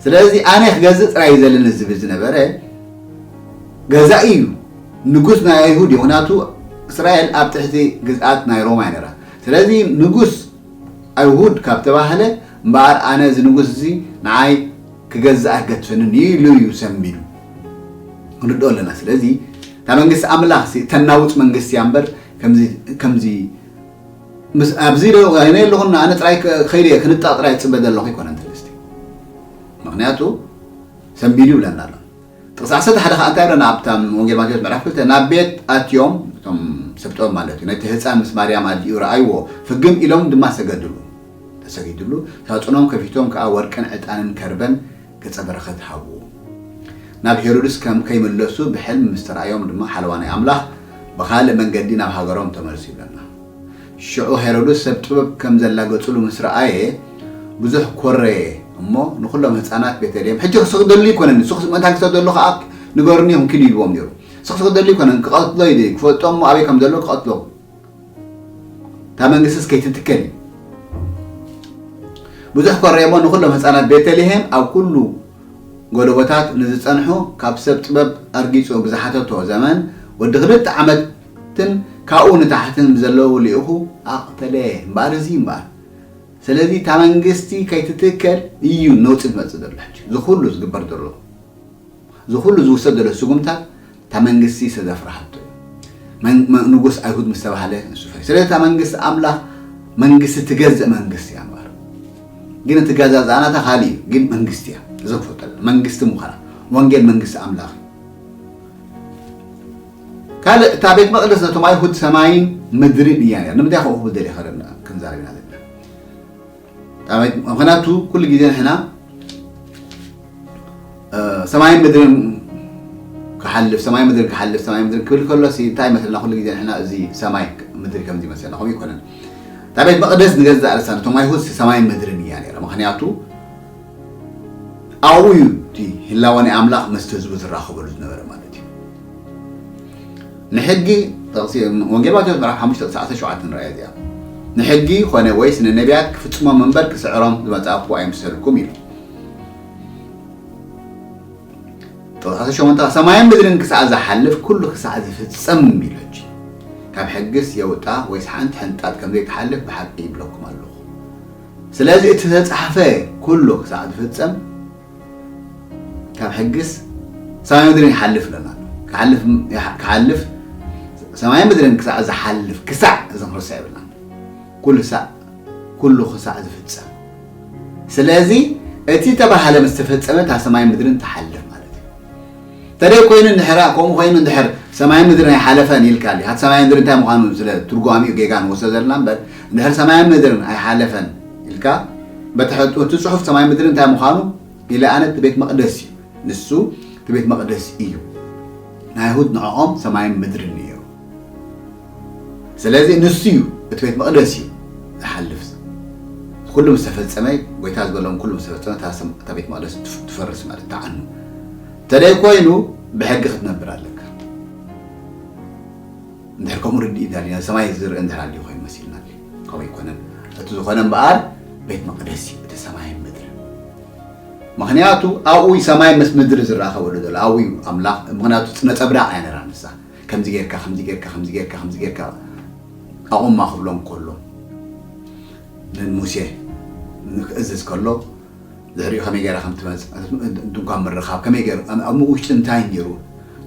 ስለዚ ኣነ ክገዝእ ጥራይ እዩ ዘለኒ ዝብል ዝነበረ ገዛኢ እዩ። ንጉስ ናይ ኣይሁድ እዩ። ምኽንያቱ እስራኤል ኣብ ትሕቲ ግዝኣት ናይ ሮማ ነይራ። ስለዚ ንጉስ ኣይሁድ ካብ ተባህለ እምበኣር ኣነ እዚ ንጉስ እዚ ንዓይ ክገዝእ ኣይገድፈንን ኢሉ እዩ ሰንቢዱ። ክንርድኦ ኣለና። ስለዚ እታ መንግስቲ ኣምላኽ ሲ ተናውፅ መንግስቲ እያ እምበር ከምዚ ከምዚ ምስ ኣብዚ ዶ ኣነ ኣለኹና ኣነ ጥራይ ከይደ ክንጣ ጥራይ ጽበ ዘለኹ ይኮነ እንተ ልስቲ ምክንያቱ ሰንቢዱ ይብለና ኣሎ። ጥቕሲ ዓሰርተ ሓደ ከዓ እንታይ ብለና ኣብታ ወንጌል ማቴዎስ ምዕራፍ ክልተ ናብ ቤት ኣትዮም እቶም ሰብ ጥበብ ማለት እዩ ነቲ ህፃን ምስ ማርያም ኣዲኡ ረኣይዎ ፍግም ኢሎም ድማ ሰገድሉ። ተሰጊድሉ ሳፅኖም ከፊቶም ከዓ ወርቅን ዕጣንን ከርበን ገጸ በረኸት ሃብዎ። ናብ ሄሮድስ ከም ከይምለሱ ብሕልም ምስ ተራእዮም ድማ ሓለዋ ናይ ኣምላኽ ብኻልእ መንገዲ ናብ ሃገሮም ተመልሱ ይብለና። ሽዑ ሄሮድስ ሰብ ጥበብ ከም ዘላገጹሉ ምስ ረኣየ ብዙሕ ኮረየ እሞ ንኹሎም ህፃናት ቤተልሔም ሕጂ ክስግደሉ ይኮነኒ ንሱ ክስ- መታን ክሰግደሉ ከዓ ንገሩኒ ይኹን ኪዱ ይልዎም ነይሩ። ንሱ ክስግደሉ ይኮነን ክቐትሎ ይደዩ ክፈልጦ እሞ ኣበይ ከም ዘሎ ክቐትሎ እታ መንግስቲ ከይትትከል እዩ። ብዙሕ ኮረየ እሞ ንኹሎም ህፃናት ቤተልሔም ኣብ ኩሉ ጎደቦታት ንዝጸንሑ ካብ ሰብ ጥበብ ኣርጊጹ ብዝሓተቶ ዘመን ወዲ ክልተ ዓመትን ካብኡ ንታሕትን ብዘለዉ ልኢኹ ኣቕተለ እምበኣር እዚ እምበኣር። ስለዚ እታ መንግስቲ ከይትትከል እዩ ነውጺ ዝመጽእ ዘሎ ሕጂ እዚ ኩሉ ዝግበር ዘሎ እዚ ኩሉ ዝውሰድ ዘሎ ስጉምታት እታ መንግስቲ ስለ ዘፍርሃቶ እዩ። መን- መ- ንጉስ ኣይሁድ ምስ ተባህለ ንሱ ፈሪሱ። ስለዚ እታ መንግስቲ ኣምላኽ መንግስቲ ትገዝእ መንግስቲ እያ እምበኣር። ግን እቲ ገዛዝኣናታ ካልእ እዩ። ግን መንግስቲ እያ። እዚ ክፈልጠሉ መንግስቲ ምዃና ወንጌል መንግስቲ ኣምላኽ እዩ። ካልእ እታ ቤት መቕደስ ነቶም ኣይሁድ ሰማይን ምድርን እያ ነይራ። ንምንታይ ከምኡ ክብል ደልየ ከረና ክንዛረብ ኢና ዘለና። ምክንያቱ ኩሉ ግዜ ንሕና ሰማይ ምድርን ክሓልፍ ሰማይ ምድርን ክሓልፍ ሰማይ ምድርን ክብል ከሎ እንታይ ይመስልና? ኩሉ ግዜ ንሕና እዚ ሰማይ ምድሪ ከምዚ ይመስለና ከምኡ ይኮነን። እታ ቤት መቅደስ ንገዛእ ርእሳ ነቶም ኣይሁድ ሰማይ ምድርን እያ ነይራ። ምክንያቱ ኣብኡ እዩ እቲ ህላወ ናይ ኣምላኽ ምስቲ ህዝቡ ዝራኸበሉ ዝነበረ ማለት እዩ። ንሕጊ ወንጌል ማቴዎስ ምዕራፍ ሓሙሽተ ጥቕሲ ዓሰርተ ሸውዓተ ንርኣያ እዚኣ ንሕጊ ኾነ ወይስ ንነቢያት ክፍጽሞም እምበር ክስዕሮም ዝመጻእኩ ኣይምሰልኩም ኢሉ። ጥቕሲ ዓሰርተ ሸሞንተ ሰማይን ምድርን ክሳዕ ዝሓልፍ ኩሉ ክሳዕ ዝፍጸም ኢሉ ሕጂ ካብ ሕግስ የውጣ ወይስ ሓንቲ ሕንጣጥ ከም ዘይትሓልፍ ብሓቂ ይብለኩም ኣለኹ። ስለዚ እቲ ዝተጻሕፈ ኩሉ ክሳዕ ዝፍጸም ካብ ሕግስ ሰማይ ምድርን ይሓልፍ ኣለና ክሓልፍ ክሓልፍ ሰማይ ምድርን ክሳዕ ዝሓልፍ ክሳዕ እዚ ክንርስዕ ይብልና ኩሉ ሳዕ ኩሉ ክሳዕ ዝፍጸም። ስለዚ እቲ ተባሃለ ምስ ተፈጸመ እታ ሰማይ ምድርን ትሓልፍ ማለት እዩ። ተደይ ኮይኑ እንድሕራ ከምኡ ኮይኑ እንድሕር ሰማይ ምድርን ኣይሓለፈን ኢልካ ሃት ሰማይ ምድሪ እንታይ ምዃኑ ስለ ትርጓሚኡ ጌጋ ንወስዶ ዘለና እምበር እንድሕር ሰማይ ምድርን ኣይሓለፈን ኢልካ በቲ ጽሑፍ ሰማይ ምድሪ እንታይ ምዃኑ ኢለ ኣነ እቲ ቤት መቕደስ እዩ ንሱ እቲ ቤት መቕደስ እዩ። ናይ ኣይሁድ ንዕኦም ሰማይን ምድርን ነይሩ። ስለዚ ንሱ እዩ እቲ ቤት መቕደስ እዩ ዝሓልፍ። ኩሉ ምስ ተፈጸመ ጎይታ ዝበሎም ኩሉ ምስ ተፈጸመ እታ ቤት መቕደስ ትፈርስ ማለት ተዓኑ። ተደይ ኮይኑ ብሕጊ ክትነብር ኣለካ። እንድሕር ከምኡ ርድኢት ኣሊና ሰማይ ዝርኢ እንድሕር ኣልዩ ኮይኑ መሲልና ኣሊ ከምኡ ኣይኮነን። እቲ ዝኾነ እምበኣር ቤት መቕደስ እዩ እቲ ሰማይን ምድርን። ምኽንያቱ ኣብኡ ሰማይ ምስ ምድሪ ዝራኸበሉ ዘሎ ኣብኡ እዩ ኣምላኽ። ምኽንያቱ ነጸብራቕ እያ ነራ ንሳ ከምዚ ጌርካ ከምዚ ጌርካ ከምዚ ጌርካ ከምዚ ጌርካ ኣቑማ ክብሎም ከሎ ንሙሴ ንክእዝዝ ከሎ ድሕሪኡ ከመይ ገይራ ከም ትመጽእ ድንኳን ምርኻብ ከመይ ገይሩ ኣብ ውሽጢ እንታይ ነይሩ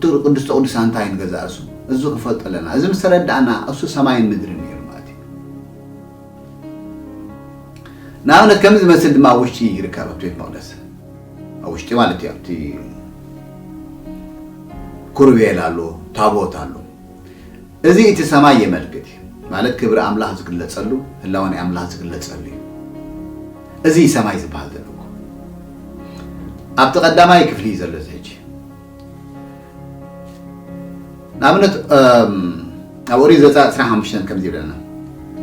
ትግሪ ቅዱስተ ቅዱሳን እንታይ ንገዛእ ርእሱ እዚ ክንፈልጦ ኣለና። እዚ ምስ ተረዳእና እሱ ሰማይን ምድርን ነይሩ ማለት እዩ። ንኣብነት ከምዚ ዝመስል ድማ ኣብ ውሽጢ ይርከብ ኣብቲ ቤት መቕደስ ኣብ ውሽጢ ማለት እዩ ኣብቲ ኩርቤል ኣሎ ታቦት ኣሎ። እዚ እቲ ሰማይ የመልክት እዩ ማለት ክብሪ ኣምላኽ ዝግለጸሉ ህላወ ናይ ኣምላኽ ዝግለጸሉ እዩ። እዚ ሰማይ ዝበሃል ዘሎ ኣብቲ ቀዳማይ ክፍሊ እዩ ዘሎ እዚ ሕጂ ንኣብነት ኣብ ኦሪት ዘጸኣት ዕስራን ሓሙሽተን ከምዚ ይብለና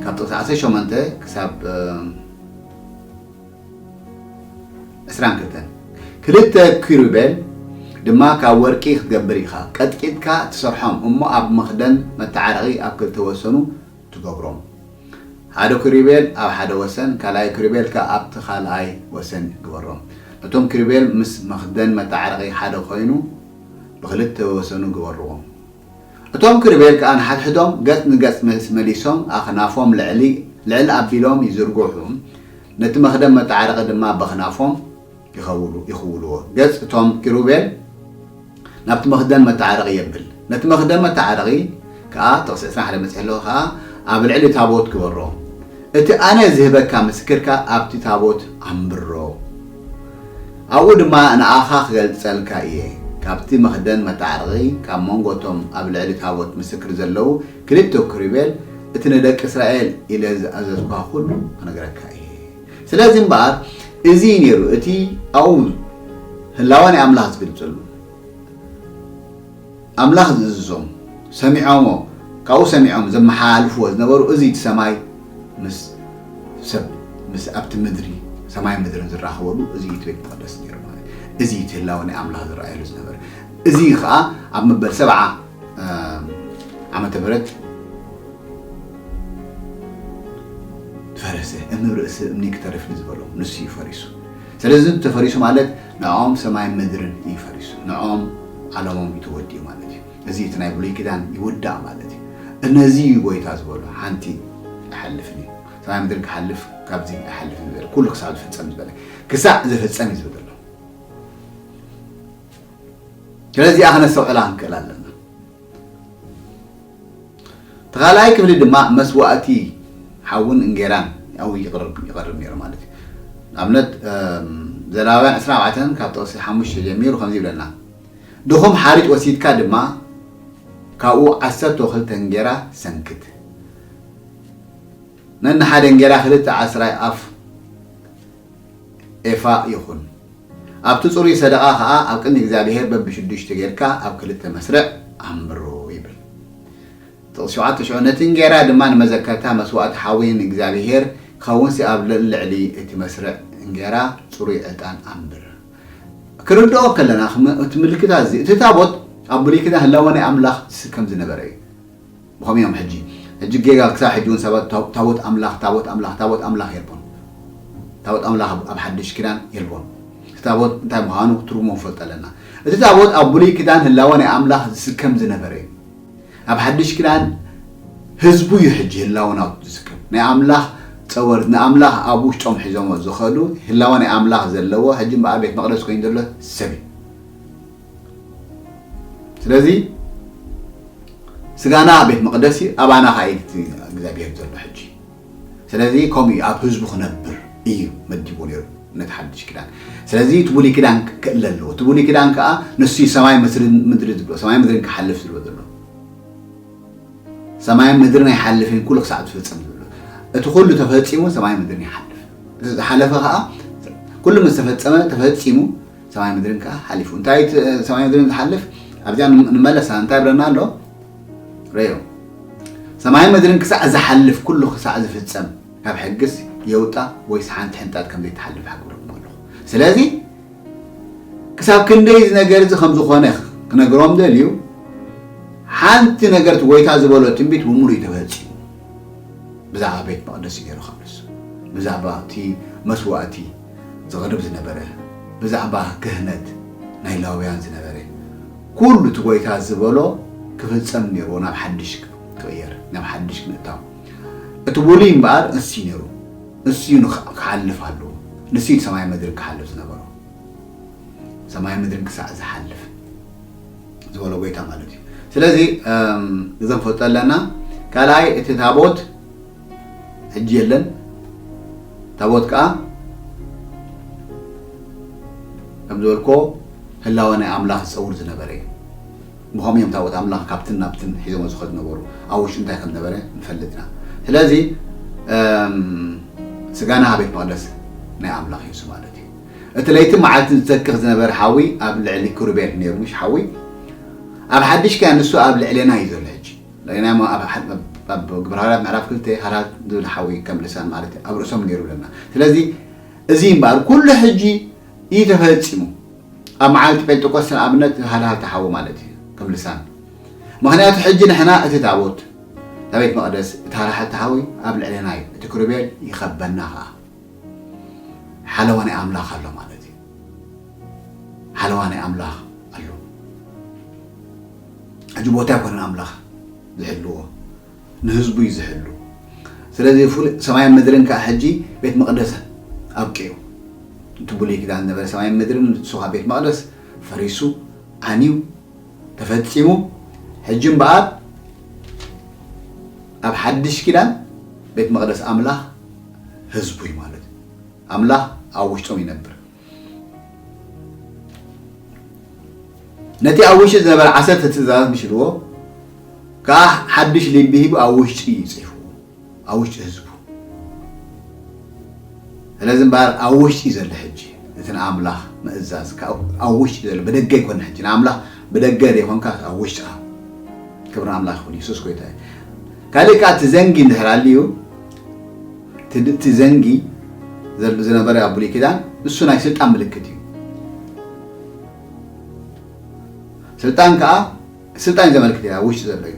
ካብ ጥቕሲ ዓሰርተ ሸሞንተ ክሳብ ዕስራን ክልተን ክልተ ኪሩቤል ድማ ካብ ወርቂ ክትገብር ኢኻ። ቀጥቂጥካ ትሰርሖም እሞ ኣብ መኽደን መተዓረቒ ኣብ ክልተ ወሰኑ ትገብሮም። ሓደ ኪሩቤል ኣብ ሓደ ወሰን፣ ካልኣይ ኪሩቤል ከኣ ኣብቲ ካልኣይ ወሰን ግበሮም። እቶም ኪሩቤል ምስ መኽደን መተዓረቒ ሓደ ኮይኑ ብኽልተ ወሰኑ ግበርዎም። እቶም ኪሩቤል ከኣ ንሓድሕዶም ገጽ ንገጽ መስ-፣ መሊሶም ኣኽናፎም ልዕሊ ልዕል ኣቢሎም ይዝርግሑ፣ ነቲ መኽደን መተዓረቒ ድማ በኽናፎም ይኸውሉ-፣ ይኽውልዎ። ገጽ እቶም ኪሩቤል ናብቲ መኽደን መተዓረቒ የብል። ነቲ መኽደን መተዓረቒ ከኣ ጥቕሲ ዕስራን ሓደ መጺሐ ኣለኹ ከኣ ኣብ ልዕሊ ታቦት ግበሮ። እቲ ኣነ ዝህበካ ምስክርካ ኣብቲ ታቦት ኣንብሮ። ኣብኡ ድማ ንኣኻ ክገልጸልካ እየ። ካብቲ መኽደን መተዓረቒ ካብ መንጎ እቶም ኣብ ልዕሊ ታቦት ምስክር ዘለዉ ክልተ ኪሩቤል እቲ ንደቂ እስራኤል ኢለ ዝኣዘዝኳ ኩሉ ክነግረካ እየ። ስለዚ እምበኣር እዚ እዩ ነይሩ እቲ ኣብኡ ህላወ ናይ ኣምላኽ ዝግልጸሉ። ኣምላኽ ዝእዝዞም ሰሚዖሞ፣ ካብኡ ሰሚዖም ዘመሓላልፍዎ ዝነበሩ እዚ እቲ ሰማይ ምስ ሰብ፣ ምስ ኣብቲ ምድሪ፣ ሰማይ ምድርን ዝራኸበሉ እዚ እቲ ቤት መቕደስ ነይሩ ማለት እዩ። እዚ እቲ ህላወ ናይ ኣምላኽ ዝረኣየሉ ዝነበረ። እዚ ኸኣ ኣብ መበል ሰብዓ፣ እም፣ ዓመተ ምህረት ፈረሰ፣ እምኒ ርእሲ እምኒ ክተርፍ ንዝበሎም ንሱ እዩ ፈሪሱ። ስለዚ ተፈሪሱ ማለት ንዕኦም ሰማይ ምድርን እዩ ፈሪሱ። ንዕኦም ዓለሞም እዩ ተወዲኡ ማለት እዩ። እዚ እቲ ናይ ብሉይ ኪዳን ይውዳእ ማለት እዩ። እነዚ እዩ ጎይታ ዝበሎ፣ ሓንቲ ኣይሓልፍን እዩ። ሰማይ ምድርን ክሓልፍ ካብዚ ኣይሓልፍን ዝበለ፣ ኩሉ ክሳዕ ዝፍጸም ዝበለ፣ ክሳዕ ዝፍጸም እዩ ዝብል ዘሎ። ስለዚ እዚኣ ክነስተውዕላ ክንክእል ኣለና። እቲ ካልኣይ ክፍሊ ድማ መስዋእቲ ሓውን እንጌራን ኣብኡ ይቕርብ፣ ይቐርብ ነይሩ ማለት እዩ። ንኣብነት፣ እም፣ ዘሌዋውያን ዕስራን ኣርባዕተን ካብ ጥቕሲ ሓሙሽተ ጀሚሩ ከምዚ ይብለና፣ ድኹም ሓርጭ ወሲድካ ድማ ካብኡ ዓሰርተ ክልተ እንጌራ ሰንክት። ነንሓደ እንጌራ ክልተ ዓስራይ ኣፍ ኤፋ ይኹን። ኣብቲ ጽሩይ ሰደቓ ኸኣ ኣብ ቅድሚ እግዚኣብሄር በብሽዱሽተ ጌርካ ኣብ ክልተ መስርዕ ኣንብሮ ይብል። ጥቕሲ ሸውዓተ ሽዑ፣ ነቲ እንጌራ ድማ ንመዘከርታ መስዋእቲ ሓዊ ንእግዚኣብሄር ክኸውንሲ ኣብ ልዕሊ እቲ መስርዕ እንጌራ ጽሩይ ዕጣን ኣንብር። ክንርድኦ ከለና፣ ክም-፣ እቲ ምልክታት እዚ፣ እቲ ታቦት ኣብ ብሉይ ኪዳን ህላወ ናይ ኣምላኽ ዝስከም ዝነበረ እዩ። ብኸምኡ እዮም ሕጂ፣ ሕጂ ጌጋ ክሳብ ሕጂ እውን ሰባት ታቦ-፣ ታቦት ኣምላኽ፣ ታቦት ኣምላኽ፣ ታቦት ኣምላኽ የልቦን። ታቦት ኣምላኽ ኣብ፣ ኣብ ሓድሽ ኪዳን የልቦን። እቲ ታቦት እንታይ ምዃኑ ትርጉሙ ክንፈልጦ ኣለና። እቲ ታቦት ኣብ ብሉይ ኪዳን ህላወ ናይ ኣምላኽ ዝስከም ዝነበረ እዩ። ኣብ ሓድሽ ኪዳን ህዝቡ እዩ ሕጂ ህላወ ናቱ ዝስከም። ናይ ኣምላኽ ጸወርት፣ ንኣምላኽ ኣብ ውሽጦም ሒዞሞ ዝኸዱ፣ ህላወ ናይ ኣምላኽ ዘለዎ፣ ሕጂ እምበኣር ቤት መቕደስ ኮይኑ ዘሎ ሰብ እዩ። ስለዚ ስጋና ቤት መቕደስ እዩ፣ ኣባና ኸኣ እዩ እቲ እግዚኣብሔር ዘሎ ሕጂ። ስለዚ ከምኡ እዩ ኣብ ህዝቡ ክነብር እዩ መዲቡ ነይሩ ነቲ ሓድሽ ኪዳን። ስለዚ እቲ ብሉይ ኪዳን ክእለ ኣለዎ። እቲ ብሉይ ኪዳን ከኣ ንሱ እዩ ሰማይ ምስሪ ምድሪ ዝብሎ፣ ሰማይ ምድርን ክሓልፍ ዝብሎ ዘሎ። ሰማይ ምድርን ኣይሓልፍን ኩሉ ክሳዕ ዝፍጸም ዝብሎ። እቲ ኩሉ ተፈጺሙ ሰማይ ምድርን ይሓልፍ። እዚ ዝሓለፈ ከኣ ኩሉ ምስ ተፈጸመ ተፈጺሙ ሰማይ ምድርን ከኣ ሓሊፉ። እንታይ እቲ ሰማይ ምድርን ዝሓልፍ ኣብዚኣ ንም-፣ ንመለሳ እንታይ ይብለና ኣሎ? ረዮ። ሰማይ ምድርን ክሳዕ ዝሓልፍ ኩሉ ክሳዕ ዝፍጸም ካብ ሕግስ የውጣ ወይስ ሓንቲ ሕንጣጥ ከም ዘይትሓልፍ ሓግብረኩም ኣለኹ። ስለዚ ክሳብ ክንደይ እዚ ነገር እዚ ከም ዝኾነ ክነግሮም ደልዩ፣ ሓንቲ ነገር እቲ ጎይታ ዝበሎ ትንቢት ብምሉእ እዩ ተፈጺሙ። ብዛዕባ ቤት መቕደስ እዩ ነይሩ ካብ ንሱ። ብዛዕባ እቲ መስዋእቲ ዘቕርብ ዝነበረ፣ ብዛዕባ ክህነት ናይ ላውያን ዝነበረ፣ ኩሉ እቲ ጎይታ ዝበሎ ክፍጸም ነይርዎ ናብ ሓድሽ ክቕየር፣ ናብ ሓድሽ ክምእታው። እቲ ብሉይ እምበኣር እሱ እዩ ነይሩ። እሱ እዩ ንኽ-፣ ክሓልፍ ኣለዎ። ንሱ እዩ ሰማይ ምድሪ ክሓልፍ ዝነበሮ። ሰማይ ምድርን ክሳዕ ዝሓልፍ ዝበሎ ጎይታ ማለት እዩ። ስለዚ፣ እም፣ እዚ ንፈልጦ ኣለና። ካልኣይ፣ እቲ ታቦት ሕጂ የለን። ታቦት ከኣ ከም ዝበልኮ ህላወ ናይ ኣምላኽ ዝጸውር ዝነበረ እዩ። ብኸምኡ እዮም ታቦት ኣምላኽ ካብትን ናብትን ሒዞሞ ዝኸዱ ነበሩ። ኣብ ውሽጡ እንታይ ከም ነበረ ንፈልጥ ኢና። ስለዚ፣ እም፣ ስጋና ቤት መቕደስ ናይ ኣምላኽ እዩ እሱ ማለት እዩ። እቲ ለይትን መዓልትን ዝተክኽ ዝነበረ ሓዊ ኣብ ልዕሊ ኪሩቤል ነይሩ፣ ምሽ ሓዊ? ኣብ ሓድሽ ኪዳን ንሱ ኣብ ልዕሌና እዩ ዘሎ ሕጂ። ለይና እሞ ኣብ ሓ-፣ ኣብ፣ ኣብ ግብረ ሃዋርያት ምዕራፍ ክልተ ሃራት ዝብል ሓዊ ከም ልሳን ማለት እዩ፣ ኣብ ርእሶም ነይሩ ብለና። ስለዚ እዚ እምበኣር ኩሉ ሕጂ እዩ ተፈጺሙ። ኣብ መዓልቲ ጴንጠቆስተ ንኣብነት ሃልሃል ተሓዊ ማለት እዩ፣ ከም ልሳን። ምኽንያቱ ሕጂ ንሕና እቲ ታቦት፣ እታ ቤት መቕደስ፣ እቲ ሃልሃል ተሓዊ ኣብ ልዕሌና እዩ፣ እቲ ክሩቤል ይኸበና ኸዓ። ሓለዋ ናይ ኣምላኽ ኣሎ ማለት እዩ። ሓለዋ ናይ ኣምላኽ ኣሎ። ሕጂ ቦታ ኣይኮነን ኣምላኽ ዝሕልዎ፣ ንህዝቡ እዩ ዝሕሉ። ስለዚ ፍሉይ ሰማይን ምድርን ከዓ ሕጂ ቤት መቕደስ ኣብቂዑ። እቲ ብሉይ ኪዳን ዝነበረ ሰማይን ምድርን ንሱ ከዓ ቤት መቕደስ ፈሪሱ፣ ዓንዩ፣ ተፈጺሙ። ሕጂ እምበኣር ኣብ ሓድሽ ኪዳን ቤት መቕደስ ኣምላኽ ህዝቡ እዩ ማለት እዩ። ኣምላኽ ኣብ ውሽጦም ይነብር። ነቲ ኣብ ውሽጢ ዝነበረ ዓሰርተ ትእዛዛት ምሽ ኢልዎ ከዓ ሓድሽ ልቢ ሂቡ ኣብ ውሽጢ እዩ ጽሒፍዎ፣ ኣብ ውሽጢ ህዝቡ። ስለዚ እምበኣር ኣብ ውሽጢ እዩ ዘሎ ሕጂ እቲ ንኣምላኽ ምእዛዝ ካብ ኣብ ውሽጢ እዩ ዘሎ፣ ብደገ ኣይኮነ ሕጂ ንኣምላኽ ብደገ ዘይኮንካ ኣብ ውሽጢ። ክብሪ ኣምላኽ ይኹን፣ የሱስ ጎይታ እዩ። ካልእ ከኣ እቲ ዘንጊ እንድሕር ኣልዩ፣ እቲ ድ-፣ እቲ ዘንጊ ዘል-፣ ዝነበረ ኣብ ብሉይ ኪዳን፣ እሱ ናይ ስልጣን ምልክት እዩ። ስልጣን ከኣ፣ ስልጣን እዩ ዘመልክት እዩ፣ ኣብ ውሽጢ ዘሎ እዩ።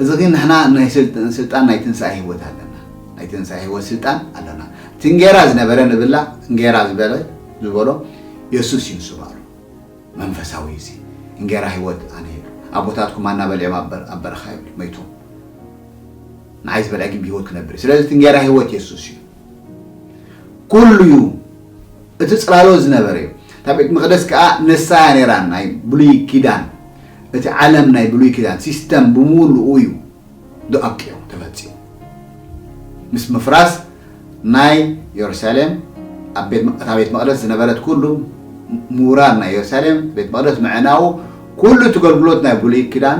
እዚ ግን ንሕና ናይ ስልጥ-፣ ስልጣን ናይ ትንሳኤ ህይወት ኣለና። ናይ ትንሳኤ ህይወት ስልጣን ኣለና። እቲ እንጌራ ዝነበረ ንብላዕ፣ እንጌራ ዝበለ፣ ዝበሎ የሱስ እዩ ንሱ ባዕሉ። መንፈሳዊ እዚ እንጌራ ህይወት ኣነ እዩ። ኣቦታትኩም ማና በሊዖም ኣብ በር-፣ ኣብ በረኻ ይብሉ፣ መይቶም። ንዓይ ዝበልዐ ግን ብህይወት ክነብር እዩ። ስለዚ እቲ እንጌራ ህይወት የሱስ እዩ። ኩሉ እዩ። እቲ ጽላሎት ዝነበረ እዩ። እታ ቤት መቕደስ ከኣ ንሳ እያ ነይራ ናይ ብሉይ ኪዳን። እቲ ዓለም ናይ ብሉይ ኪዳን ሲስተም ብምሉኡ እዩ ዶ ኣብቂዑ ተፈጺሙ። ምስ ምፍራስ ናይ የሩሳሌም ኣብ ቤት መ-፣ እታ ቤት መቕደስ ዝነበረት ኩሉ ምውራር ናይ የሩሳሌም ቤት መቕደስ ምዕናዉ ኩሉ እቲ ኣገልግሎት ናይ ብሉይ ኪዳን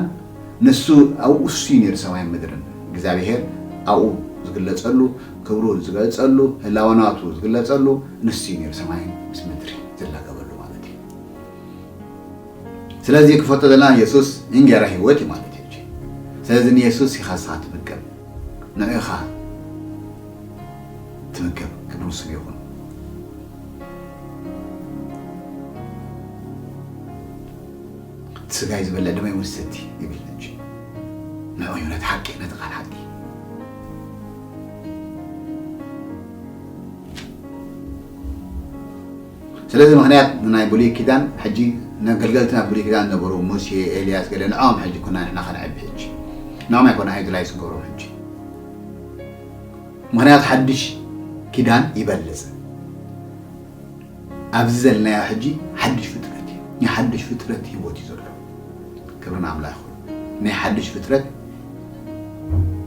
ንሱ ኣብኡ እሱ እዩ ነይሩ ሰማይን ምድርን። እግዚኣብሄር ኣብኡ ዝግለጸሉ፣ ክብሩ ዝገልጸሉ፣ ህላወናቱ ዝግለጸሉ ንሱ እዩ ነይሩ ሰማይ ምስ ምድሪ ዝላገበሉ ማለት እዩ። ስለዚ ክፈቶ ዘለና የሱስ እንጌራ ህይወት እዩ ማለት እዩ። ስለዚ ንየሱስ ኢኻ ንስኻ ትምገብ፣ ንዕኻ ትምገብ፣ ክብሪ ንስሙ ይኹን። እቲ ስጋይ ዝበልዕ ደመይ እውን ዝሰቲ ይብል ሕጂ። ንዕኡ እዩ ነቲ ሓቂ፣ ነቲ ቃል ሓቂ። ስለዚ ምኽንያት ናይ ብሉይ ኪዳን ሕጂ ነገልገልቲ ናይ ብሉይ ኪዳን ነበሩ፣ ሙሴ፣ ኤልያስ፣ ገለ ንዕኦም ሕጂ ኩና ንሕና ከነዕቢ ሕጂ። ንዕኦም ኣይኮነ ኣይድላይ ዝገብሮም ሕጂ። ምኽንያቱ ሓድሽ ኪዳን ይበልጽ። ኣብዚ ዘለናዮ ሕጂ ሓድሽ ፍጥረት እዩ። ናይ ሓድሽ ፍጥረት ህይወት እዩ ዘሎ። ክብሪ ንኣምላኽ ይኹን። ናይ ሓድሽ ፍጥረት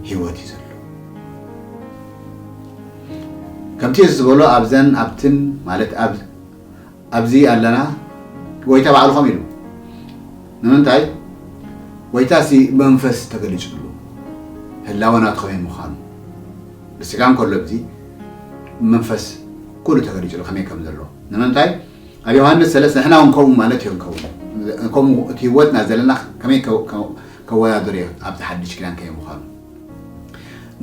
ህይወት እዩ ዘሎ። ከምቲ የሱስ ዝበሎ ኣብዘን ኣብትን ማለት ኣብ-፣ ኣብዚ ኣለና ጎይታ ባዕሉ ከም ኢሉ። ንምንታይ? ጎይታ ሲ መንፈስ ተገሊጹሉ። ህላወ ናቱ ከመይ ምዃኑ። ብስጋ እንከሎ ብዚ መንፈስ ኩሉ ተገሊጹሉ ከመይ ከም ዘሎ። ንምንታይ? ኣብ ዮሃንስ ሰለስተ ንሕና እውን ከምኡ ማለት እዩ ንከውን። ከምኡ እቲ ህይወትና ዘለና ከመይ ከ-፣ ከ-፣ ከወዳድር እየ ኣብቲ ሓድሽ ኪዳን ከመይ ምዃኑ።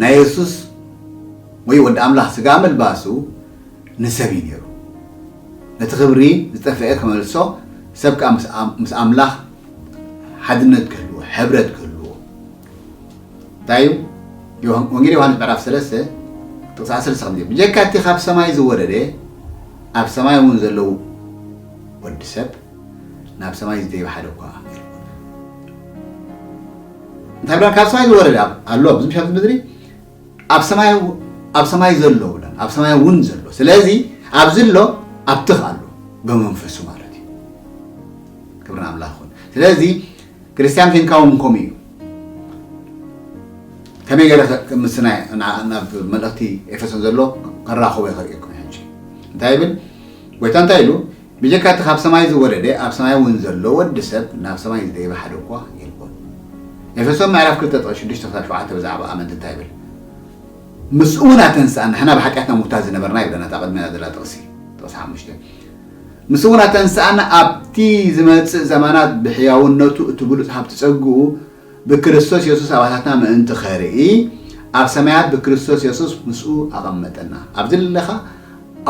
ናይ የሱስ ወይ ወዲ ኣምላኽ ስጋ ምልባሱ ንሰብ እዩ ነይሩ። ነቲ ክብሪ ዝጠፍአ ክመልሶ፣ ሰብ ከኣ ምስ ኣም-፣ ምስ ኣምላኽ ሓድነት ክህልዎ፣ ሕብረት ክህልዎ። እንታይ እዩ? ዮሃ-፣ ወንጌል ዮሃንስ ምዕራፍ ሰለስተ ጥቕሲ ዓሰርተ ሰለስተ ከምዚ እዩ፣ "ብጀካ እቲ ካብ ሰማይ ዝወረደ፣ ኣብ ሰማይ እውን ዘለዉ ወዲ ሰብ፣ ናብ ሰማይ ዝደይብ ሓደ እኳ የልቦን." እንታይ ብለን ካብ ሰማይ ዝወረደ ኣብ-፣ ኣሎ፣ ኣብዚ ምሽ ኣብዚ ምድሪ ኣብ ሰማይ፣ ኣብ ሰማይ ዘሎ ብለን፣ ኣብ ሰማይ እውን ዘሎ። ስለዚ ኣብዚ ኣሎ፣ ኣብቲ ኸኣ ኣሎ፣ ብመንፈሱ ማለት እዩ። ክብሪ ንኣምላኽ ይኹን። ስለዚ ክርስትያን ኬንካ እውን ከምኡ እዩ። ከመይ ገይረ ከ-፣ ምስ ናይ፣ ና-፣ ናብ መልእኽቲ ኤፌሶን ዘሎ ከራኽቦ ይኽእል እየ ሕጂ። እንታይ ይብል? ጎይታ እንታይ ኢሉ? "ብጀካ እቲ ካብ ሰማይ ዝወረደ፣ ኣብ ሰማይ እውን ዘሎ ወዲ ሰብ፣ ናብ ሰማይ ዝደየበ ሓደ እኳ የልቦን።" ኤፌሶን ምዕራፍ ክልተ ጥቕሲ ሽዱሽተ ክሳብ ሸውዓተ ብዛዕባ ኣመንቲ እንታይ ይብል? "ምስኡ እውን ኣተንስኣና፣ ንሕና ብሓጢኣትና ሙታት ዝነበርና" ይብለና፣ እታ ቅድሚና ዘላ ጥቕሲ፣ ጥቕሲ ሓሙሽተ። "ምስኡ እውን ኣተንስኣና፣ ኣብቲ ዝመጽእ ዘመናት ብሕያውነቱ እቲ ብሉጽ ሃብቲ ጸግኡ ብክርስቶስ የሱስ ኣባታትና ምእንቲ ኸርኢ፣ ኣብ ሰማያት ብክርስቶስ የሱስ ምስኡ ኣቐመጠና።" ኣብዚ ዘለኻ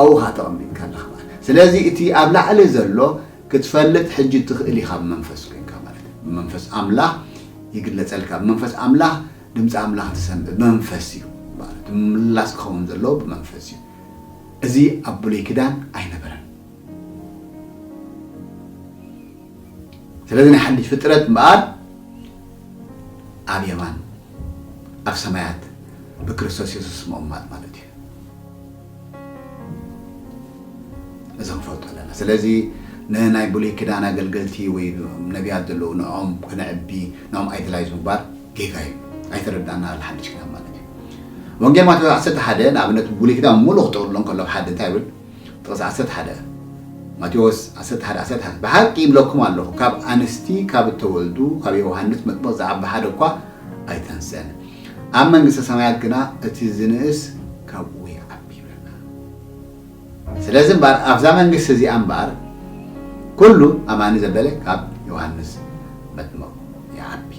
ኣብኡ ኸኣ ተቐሚጥካ ኣለኻ ማለት። ስለዚ እቲ ኣብ ላዕሊ ዘሎ ክትፈልጥ ሕጂ ትኽእል ኢኻ፣ ብመንፈስ ኮይንካ ማለት እዩ። ብመንፈስ ኣምላኽ ይግለጸልካ። ብመንፈስ ኣምላኽ ድምፂ ኣምላኽ ትሰምዕ ብመንፈስ እዩ ማለት እዩ። ምምላስ ክኸውን ዘለዎ ብመንፈስ እዩ። እዚ ኣብ ብሉይ ኪዳን ኣይነበረን። ስለዚ ናይ ሓድሽ ፍጥረት እምበኣር ኣብ የማን ኣብ ሰማያት ብክርስቶስ የሱስ ምቕማጥ ማለት እዩ። እዚ ክንፈልጦ ኣለና። ስለዚ ንናይ ብሉይ ኪዳን ኣገልገልቲ ወይ ነቢያት ዘለዉ ንዕኦም ክነዕቢ፣ ንዕኦም ኣይድላይዝ ምግባር ጌጋ እዩ። ኣይተረዳእና ኣሎ ሓድሽ ኪዳን ማለት እዩ። ወንጌል ማቴዎስ ዓሰርተ ሓደ ንኣብነት ብሉይ ኪዳን ሙሉእ ክጠቕልሎ እንከሎ ሓደ እንታይ ይብል? ጥቕሲ ዓሰርተ ሓደ፣ ማቴዎስ ዓሰርተ ሓደ ዓሰርተ ሓደ፣ ብሓቂ ይብለኩም ኣለኹ፣ ካብ ኣንስቲ ካብ እተወልዱ ካብ ዮሃንስ መጥምቕ ዝዓቢ ሓደ እኳ ኣይተንስአን፣ ኣብ መንግስተ ሰማያት ግና እቲ ዝንእስ ካብኡ ይዓቢ ይብለና። ስለዚ እምበኣር ኣብዛ መንግስቲ እዚኣ እምበኣር ኩሉ ኣማኒ ዘበለ ካብ ዮሃንስ መጥምቕ ይዓቢ።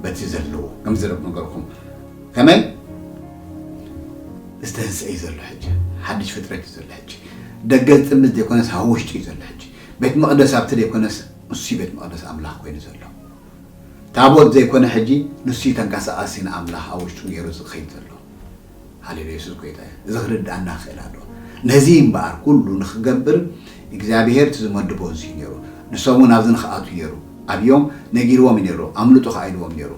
በቲ ዘለዎ ከም ዝረብ ነገርኩም ከመይ ዝተንስአ እዩ ዘሎ ሕጂ፣ ሓድሽ ፍጥረት እዩ ዘሎ ሕጂ። ደገ ዝጥምት ዘይኮነስ ኣብ ውሽጢ እዩ ዘሎ ሕጂ። ቤት መቕደስ ኣብቲ ዘይኮነስ ንሱ ቤት መቕደስ ኣምላኽ ኮይኑ ዘሎ። ታቦት ዘይኮነ ሕጂ ንሱ እዩ ተንቀሳቓሲ ንኣምላኽ ኣብ ውሽጡ ገይሩ ዝኸይድ ዘሎ። ሃሌሉያ፣ የሱስ ጎይታ እዩ። እዚ ክርድኣና ክኽእል ኣለዎ። ነዚ እምበኣር ኩሉ ንኽገብር እግዚኣብሔር እቲ ዝመድቦ እዚ እዩ ነይሩ። ንሶም እውን ኣብዚ ንኽኣቱ ገይሩ ኣብዮም ነጊርዎም እዩ ነይሩ። ኣምልጡ ኸዓ ኢልዎም ነይሩ።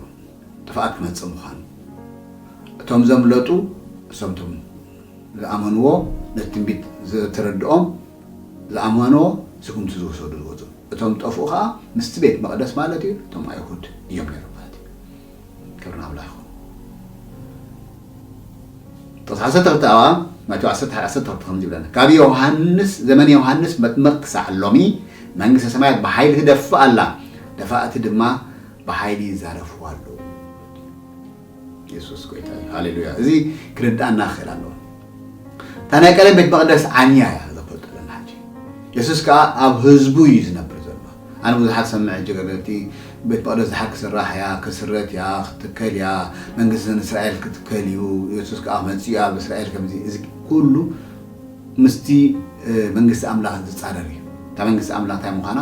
ጥፍኣት ክመጽእ ምዃኑ። እቶም ዘምለጡ፣ እሶም እቶም ዝኣመንዎ፣ ነቲ ትንቢት ዝተረድኦም ዝኣመንዎ ስጉምቲ ዝወሰዱ ዝወፁ። እቶም ጠፍኡ ኸዓ ምስቲ ቤት መቕደስ ማለት እዩ፣ እቶም ኣይሁድ እዮም ነይሮም ማለት እዩ። ክብሪ ንኣምላኽ ይኹን። ጥቕሲ ዓሰርተ ክልተ ኣዋ፣ ማቴዎስ ዓሰርተ ሓደ ዓሰርተ ክልተ ከምዚ ይብለና፣ ካብ ዮሃንስ፣ ዘመን ዮሃንስ መጥምቕ ክሳዕ ሎሚ መንግስተ ሰማያት ብሓይሊ ትደፍእ ኣላ፣ ደፋእቲ ድማ ብሓይሊ ይዛረፍዋ ኣለዉ። የሱስ ጎይታ እዩ። ሃሌሉያ። እዚ ክርድኣና ክኽእል ኣለዎ። እታ ናይ ቀደም ቤት መቕደስ ዓንያ እያ፣ ዘፈልጡ ኣለና ሕጂ። የሱስ ከኣ ኣብ ህዝቡ እዩ ዝነብር ዘሎ። ኣነ ብዙሓት ሰምዕ ሕጂ ገለቲ ቤት መቕደስ ድሓር ክስራሕ እያ፣ ክስረት እያ፣ ክትከል እያ፣ መንግስቲ እስራኤል ክትከል እዩ፣ የሱስ ከኣ መጺኡ ኣብ እስራኤል ከምዚ፣ እዚ ኩሉ ምስቲ፣ እ፣ መንግስቲ ኣምላኽ ዝጻረር እዩ። እታ መንግስቲ ኣምላኽ እንታይ ምዃና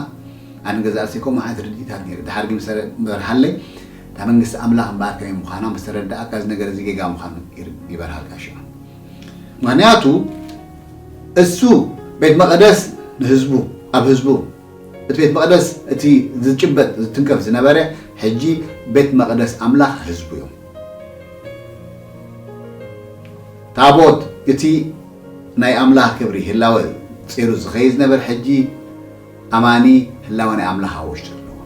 ኣነ ገዛእ ርእሰይ ከምኡ ዓይነት ርድኢታት ነይሩ። ድሓር ግን ምስ ተረ-፣ በርሃለይ፣ እታ መንግስቲ ኣምላኽ እምበኣር ከመይ ምዃና ምስ ተረዳእካ፣ እዚ ነገር እዚ ጌጋ ምዃኑ ይር-፣ ይበርሃልካ ሽዑ። ምኽንያቱ እሱ ቤት መቕደስ ንህዝቡ፣ ኣብ ህዝቡ፣ እቲ ቤት መቕደስ፣ እቲ ዝጭበጥ፣ ዝትንከፍ ዝነበረ፣ ሕጂ ቤት መቕደስ ኣምላኽ ህዝቡ እዮም። ታቦት፣ እቲ ናይ ኣምላኽ ክብሪ ህላወ ጺሩ ዝኸይድ ዝነበር፣ ሕጂ ኣማኒ ህላወ ናይ ኣምላኽ ኣብ ውሽጡ ኣለዎ።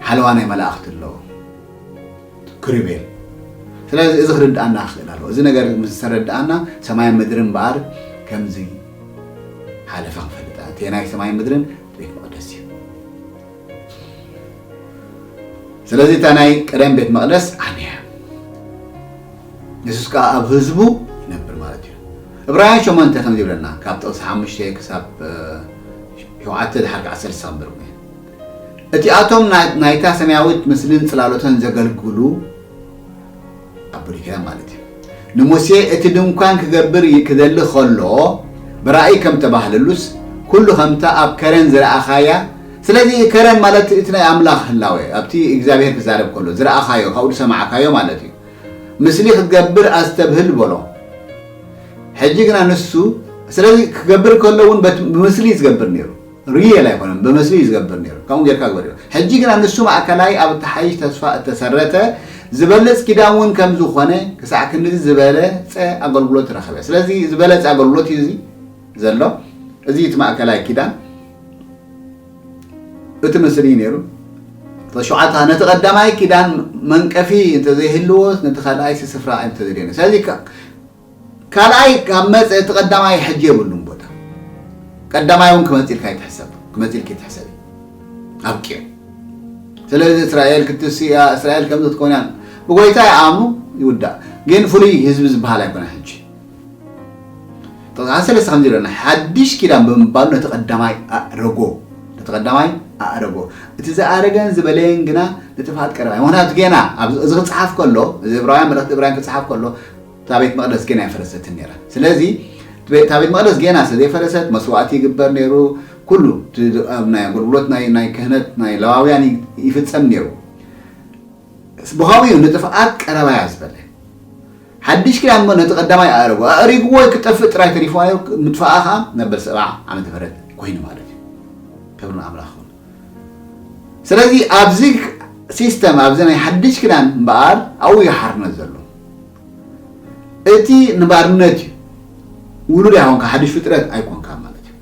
ሓለዋ ናይ መላእኽቲ ኣለዎ። ክሩቤል። ስለዚ እዚ ክርድኣና ክኽእል ኣለዎ። እዚ ነገር ምስ ተረድኣና፣ ሰማይን ምድርን እምበኣር ከምዚ ሓለፈ ክንፈልጥ። እቲ ናይ ሰማይን ምድርን ቤት መቕደስ እዩ። ስለዚ እታ ናይ ቀደም ቤት መቕደስ ዓንያ። የሱስ ከኣ ኣብ ህዝቡ ይነብር ማለት እዩ። ዕብራውያን ሸሞንተ ከምዚ ይብለና፣ ካብ ጥቕሲ ሓሙሽተ ክሳብ፣ እ፣ ሸውዓተ ድሓር ከዓ ሰለስተ ክንብር እየ። እቲኣቶም ናይ-፣ ናይታ ሰማያዊት ምስልን ጽላሎተን ዘገልግሉ ኣብ ብሉይ ኪዳን ማለት እዩ። ንሙሴ እቲ ድንኳን ክገብር ይ-፣ ክደሊ ከሎ ብራእይ ከም ተባህለሉስ ኩሉ ከምታ ኣብ ከረን ዝረኣኻያ፣ ስለዚ ከረን ማለት እቲ ናይ ኣምላኽ ህላወ፣ ኣብቲ እግዚኣብሔር ክዛረብ ከሎ ዝረኣኻዮ፣ ካብኡ ዝሰማዕካዮ ማለት እዩ። ምስሊ ክትገብር ኣስተብህል በሎ። ሕጂ ግና ንሱ፣ ስለዚ ክገብር ከሎ እውን በት-፣ ብምስሊ እዩ ዝገብር ነይሩ። ሪየል ኣይኮነን፣ ብምስሊ እዩ ዝገብር ነይሩ። ከምኡ ጌርካ ግበር ይብሎ። ሕጂ ግና ንሱ ማእከላይ ኣብ እተሓይሽ ተስፋ እተሰረተ ዝበልጽ ኪዳን እውን ከም ዝኾነ፣ ክሳዕ ክንድዚ ዝበለጸ ኣገልግሎት ረኸበ። ስለዚ ዝበለጸ ኣገልግሎት እዩ እዚ ዘሎ። እዚ እቲ ማእከላይ ኪዳን፣ እቲ ምስሊ እዩ ነይሩ። ተሸውዓተ፣ ነቲ ቀዳማይ ኪዳን መንቀፊ እንተዘይህልዎ፣ ነቲ ካልኣይ ስፍራ ኣይምተደልየን። ስለዚ ከ-፣ ካልኣይ ካብ መጸ እቲ ቀዳማይ ሕጂ የብሉን ቦታ። ቀዳማይ እውን ክመጽእ ኢልካ ይትሕሰብ፣ ክመጽእ ኢልካ ይትሕሰብ። ኣብቂዑ። ስለዚ እስራኤል ክትስእ እያ፣ እስራኤል ከምዚ ክትኮን እያ። ብጎይታ ይኣምኑ፣ ይውዳእ። ግን ፍሉይ ህዝቢ ዝበሃል ኣይኮነን ሕጂ። ጥቕሲ ሰለስተ ከምዚ ይብለና፣ ሓድሽ ኪዳን ብምባሉ ነቲ ቀዳማይ ኣእረጎ፣ ነቲ ቀዳማይ ኣእረጎ። እቲ ዝኣረገን ዝበለየን ግና ንጥፍኣት ቀረባ እዩ። ምኽንያቱ ጌና ኣብ፣ እዚ ክጽሓፍ ከሎ፣ እዚ ዕብራውያን፣ መልእኽቲ ዕብራውያን ክጽሓፍ ከሎ፣ እታ ቤት መቕደስ ጌና ኣይፈረሰትን ነይራ። ስለዚ እታ ቤት መቕደስ ጌና ስለ ዘይፈረሰት መስዋዕቲ ይግበር ነይሩ። ኩሉ እቲ ኣብ ናይ ኣገልግሎት ናይ ናይ ክህነት ናይ ለዋውያን ይ- ይፍጸም ነይሩ። ብኸምኡ እዩ ንጥፍኣት ቀረባ እያ ዝበለ። ሓድሽ ኪዳን እሞ ነቲ ቀዳማይ ኣእረጎ ኣእሪግዎ ክጠፍእ ጥራይ ተሪፍዋ እዩ። ምጥፋኣ ኸዓ ነበር ሰብዓ ዓመተ ምህረት ኮይኑ ማለት እዩ። ክብሪ ንኣምላኽ ይኹን። ስለዚ ኣብዚ ሲስተም ኣብዚ ናይ ሓድሽ ኪዳን እምበኣር ኣብኡ እዩ ሓርነት ዘሎ። እቲ ንባርነት እዩ። ውሉድ ኣይኮንካ ሓድሽ ፍጥረት ኣይኮንካ ማለት እዩ።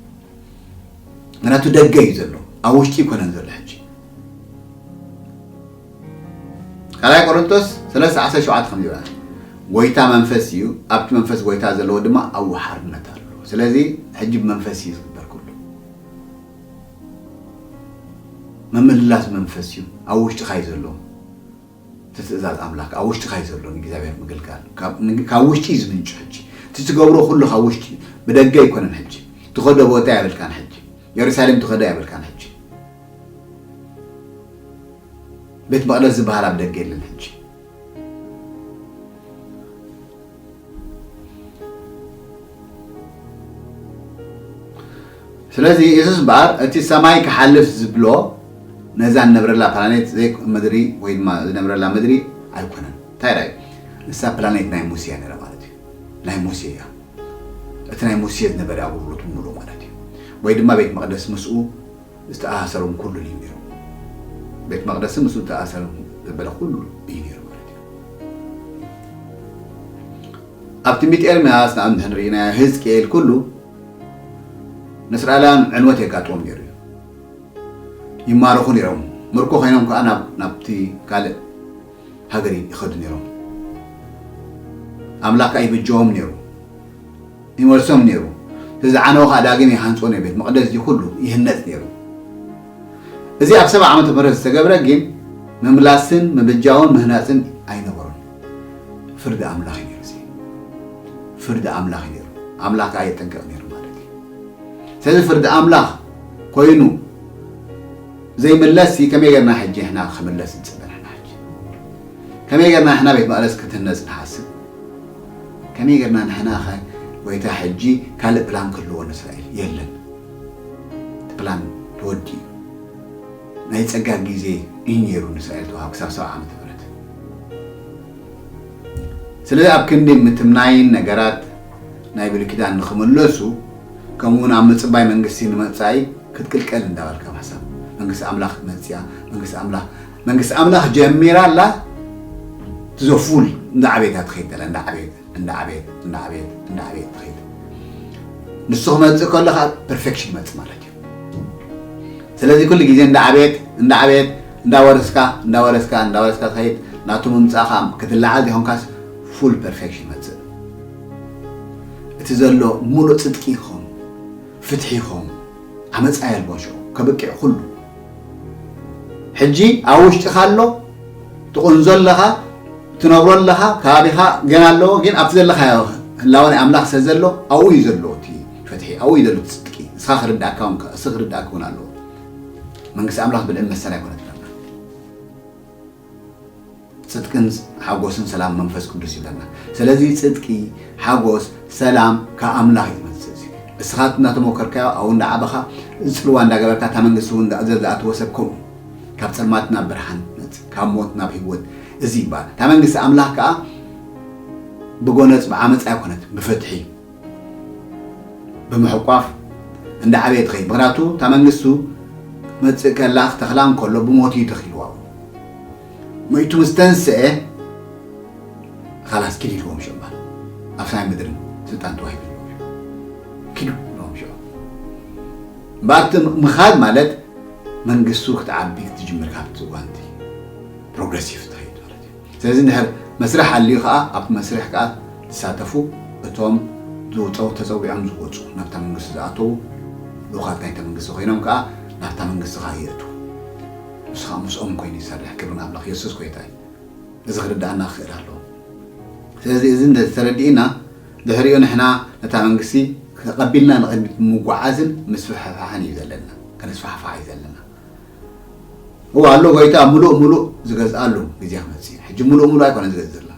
ምክንያቱ ደገ እዩ ዘሎ፣ ኣብ ውሽጢ ይኮነን ዘሎ። ሕጂ ካልኣይ ቆሮንቶስ ሰለስተ ዓሰርተ ሸውዓተ ከም ይብላ፣ ጎይታ መንፈስ እዩ፣ ኣብቲ መንፈስ ጎይታ ዘለዎ ድማ ኣብኡ ሓርነት ኣሎ። ስለዚ ሕጂ ብመንፈስ እዩ ዝግበር ኩሉ። ምምልላስ መንፈስ እዩ፣ ኣብ ውሽጥኻ እዩ ዘሎ። እቲ ትእዛዝ ኣምላኽ ኣብ ውሽጥኻ እዩ ዘሎ። ንእግዚኣብሔር ምግልጋል ካብ ንግ- ካብ ውሽጢ እዩ ዝምንጩ። ሕጂ እቲ ትገብሮ ኩሉ ካብ ውሽጢ እዩ፣ ብደገ ኣይኮነን። ሕጂ ትኸዶ ቦታ የብልካን። ሕጂ የሩሳሌም ትኸዶ የብልካን። ሕጂ ቤት መቕደስ ዝበሃል ኣብ ደገ የለን። ሕጂ ስለዚ የሱስ እምበኣር እቲ ሰማይ ክሓልፍ ዝብሎ ነዛ ንነብረላ ፕላኔት ዘይ ምድሪ ወይ ድማ ዝነብረላ ምድሪ ኣይኮነን። እንታይ ዳዩ? ንሳ ፕላኔት ናይ ሙሴ እያ ነይራ ማለት እዩ። ናይ ሙሴ እያ። እቲ ናይ ሙሴ ዝነበረ ኣገልግሎት ብምሉእ ማለት እዩ። ወይ ድማ ቤት መቕደስ ምስኡ ዝተኣሳሰሩን ኩሉን እዩ ነይሩ። ቤት መቕደስ ምስኡ ዝተኣሳሰሩን ዘበለ ኩሉ እዩ ነይሩ ማለት እዩ። ኣብ ትንቢት ኤርምያስ ንኣብነት ንርኢ ናይ ህዝቅኤል ኩሉ ንእስራኤላውያን ዕንወት የጋጥሞም ነይሩ እዩ። ይማረኹ ነይሮም። ምርኮ ኮይኖም ከዓ ናብ ናብቲ ካልእ ሃገር ይኸዱ ነይሮም። ኣምላኽ ከዓ ይብጀዎም ነይሩ፣ ይመልሶም ነይሩ። እቲ ዝዓነወ ከዓ ዳግም ይሃንፅዎ ነይሩ። ቤት መቕደስ እዚ ኩሉ ይህነፅ ነይሩ። እዚ ኣብ ሰብዓ ዓመተ ምህረት ዝተገብረ ግን ምምላስን ምብጃውን ምህናፅን ኣይነበሮን። ፍርዲ ኣምላኽ እዩ ነይሩ። እዚ ፍርዲ ኣምላኽ እዩ ነይሩ። ኣምላኽ ከዓ የጠንቀቕ ነይሩ ማለት እዩ። ስለዚ ፍርዲ ኣምላኽ ኮይኑ ዘይምለስ ከመይ ጌርና ሕጂ ንሕና ክምለስ ንፅበ? ንሕና ሕጂ ከመይ ጌርና ንሕና ቤት መቕደስ ክትህነፅ ንሓስብ? ከመይ ጌርና ንሕና ኸ ጎይታ ሕጂ ካልእ ፕላን ክህልዎ ንእስራኤል የለን። እቲ ፕላን ተወዲኡ ናይ ጸጋ ግዜ እዩ ነይሩ ንእስራኤል ተዋህብ ክሳብ ሰብዓ ዓመተ ምህረት። ስለዚ ኣብ ክንዲ ምትምናይን ነገራት ናይ ብሉይ ኪዳን ንኽምለሱ ከምኡውን ኣብ ምጽባይ መንግስቲ ንመጻኢ ክትቅልቀል እንዳበልካ ምሕሳብ መንግስቲ ኣምላኽ መጽያ መንግስቲ ኣምላኽ መንግስቲ ኣምላኽ ጀሚራ ኣላ ትዘፉል እንዳዓበየታ ትኸይድ ኣላ እንዳዓበየት እንዳዓበየት እንዳዓበየት እንዳዓበየት ትኸይድ። ንሱ ክመጽእ ከሎ ከዓ ፐርፌክሽን ይመጽእ ማለት እዩ። ስለዚ ኩሉ ግዜ እንዳዓበየት እንዳዓበየት እንዳወረስካ እንዳወረስካ እንዳወረስካ ትኸይድ ናቱ ምምጻእካ ክትለዓል ዘይኮንካስ ፉል ፐርፌክሽን ይመጽእ። እቲ ዘሎ ሙሉእ ጽድቂ ይኸውን ፍትሒ ይኸውን ዓመጻ የልቦን ሽዑ ከብቅዕ ኩሉ ሕጂ ኣብ ውሽጢኻ ኣሎ ትቕንዞ ኣለኻ ትነብሮ ኣለኻ ከባቢኻ ገና ኣለዎ ግን ኣብቲ ዘለኻዮ ህላወ ናይ ኣምላኽ ስለ ዘሎ ኣብኡ እዩ ዘሎ እቲ ፍትሒ ኣብኡ እዩ ዘሎ እቲ ጽድቂ ንስኻ ክርዳእካ እውን ከ- እሱ ክርዳእካ እውን ኣለዎ መንግስቲ ኣምላኽ ብልዕን መስተን ኣይኮነትለና ጽድቅን ሓጎስን ሰላም መንፈስ ቅዱስ ይብለና። ስለዚ ጽድቂ፣ ሓጎስ፣ ሰላም ካብ ኣምላኽ እዩ ዝመጽእ። እዚ እስኻ እናተሞከርካዮ ኣብኡ እንዳዓበኻ ዝጽልዋ እንዳገበርካ እታ መንግስቲ እውን ዝኣዘዘ ዝኣተወ ሰብ ከምኡ ካብ ጸልማት ናብ ብርሃን መጽእ፣ ካብ ሞት ናብ ህይወት እዚ ይበሃል። እታ መንግስቲ ኣምላኽ ከኣ ብጎነጽ ብዓመጻ ኣይኮነት፣ ብፍትሒ ብምሕቋፍ እንዳ ዓበየ ትኸይድ ምክንያቱ እታ መንግስቱ ክትመፅእ ከላ ክተኽላ እንከሎ ብሞት እዩ ተኺልዋ ሞይቱ ምስ ተንስአ ኻላስ ኪድ ኢልዎም ሽዑ ኣብ ሰማይ ምድርን ስልጣን ተዋሂቡ ኪዱ ኢልዎም ሽዑ እምበኣር እቲ ምኻድ ማለት መንግስቱ ክትዓቢ ክትጅምር ካብቲ እዋንቲ ፕሮግረሲቭ ትኸይድ ማለት እዩ ስለዚ እንድሕር መስርሕ ኣልዩ ከዓ ኣብቲ መስርሕ ከዓ ዝሳተፉ እቶም ዝውፀው ተፀዊዖም ዝወፁ ናብታ መንግስቲ ዝኣተዉ ልኡኻት ናይታ መንግስቲ ኮይኖም ከዓ ናብታ መንግስቲ ከዓ የእትዉ ንሱ ከዓ ምስኦም ኮይኑ ይሰርሕ ክብሪ ንኣምላኽ የሱስ ጎይታ እዩ እዚ ክርዳእና ክኽእል ኣለዎ ስለዚ እዚ እንተተረዲእና ድሕሪኡ ንሕና ነታ መንግስቲ ተቐቢልና ንቕድሚት ምጉዓዝን ምስፍሕፋሕን እዩ ዘለና ከነስፋሕፋሕ እዩ ዘለና እዋ ኣሎ ጎይታ ሙሉእ ሙሉእ ዝገዝኣሉ ግዜ ክመፅእ እዩ ሕጂ ሙሉእ ሙሉእ ኣይኮነ ዝገዝእ ዘሎ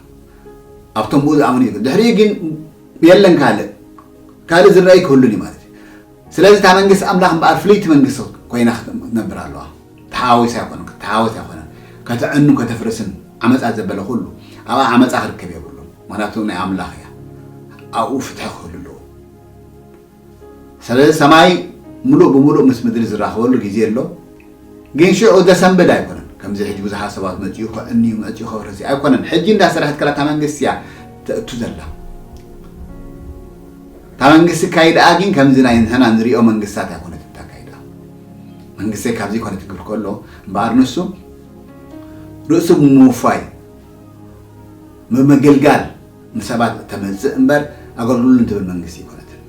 ኣብቶም ብኡ ዝኣምኑ እዩ ድሕሪኡ ግን የለን ካልእ ካልእ ዝረኣይ ክህሉን እዩ ማለት እዩ። ስለዚ እታ መንግስቲ ኣምላኽ እምበኣር ፍልይቲ መንግስቲ ኮይና ክትነብር ኣለዋ። ተሓዋዊሳ ኣይኮነን፣ ክትሓዋወስ ኣይኮነን። ከተዕኑ ከተፍርስን ዓመፃ ዘበለ ኩሉ ኣብኣ ዓመፃ ክርከብ የብሉን። ምክንያቱ ናይ ኣምላኽ እያ። ኣብኡ ፍትሒ ክህሉ ኣለዎ። ስለዚ ሰማይ ምሉእ ብምሉእ ምስ ምድሪ ዝራኸበሉ ግዜ ኣሎ። ግን ሽዑ ዘሰንብድ ኣይኮነን። ከምዚ ሕጂ ብዙሓት ሰባት መፂኡ ከዕንዩ መፂኡ ከፍርስ ኣይኮነን። ሕጂ እንዳሰራሕት ከላ እታ መንግስቲ እያ ተእቱ ዘላ። እታ መንግስቲ ካይድኣ ግን ከምዚ ናይ ንሕና ንሪኦ መንግስታት ኣይኮነት እታ ካይድኣ። መንግስቲ ካብዚ ኮነ ትግብር ከሎ እምበኣር ንሱ ርእሱ ብምውፋይ ብምግልጋል ንሰባት እተመፅእ እምበር ኣገልግሉን ትብል መንግስቲ ኣይኮነትን።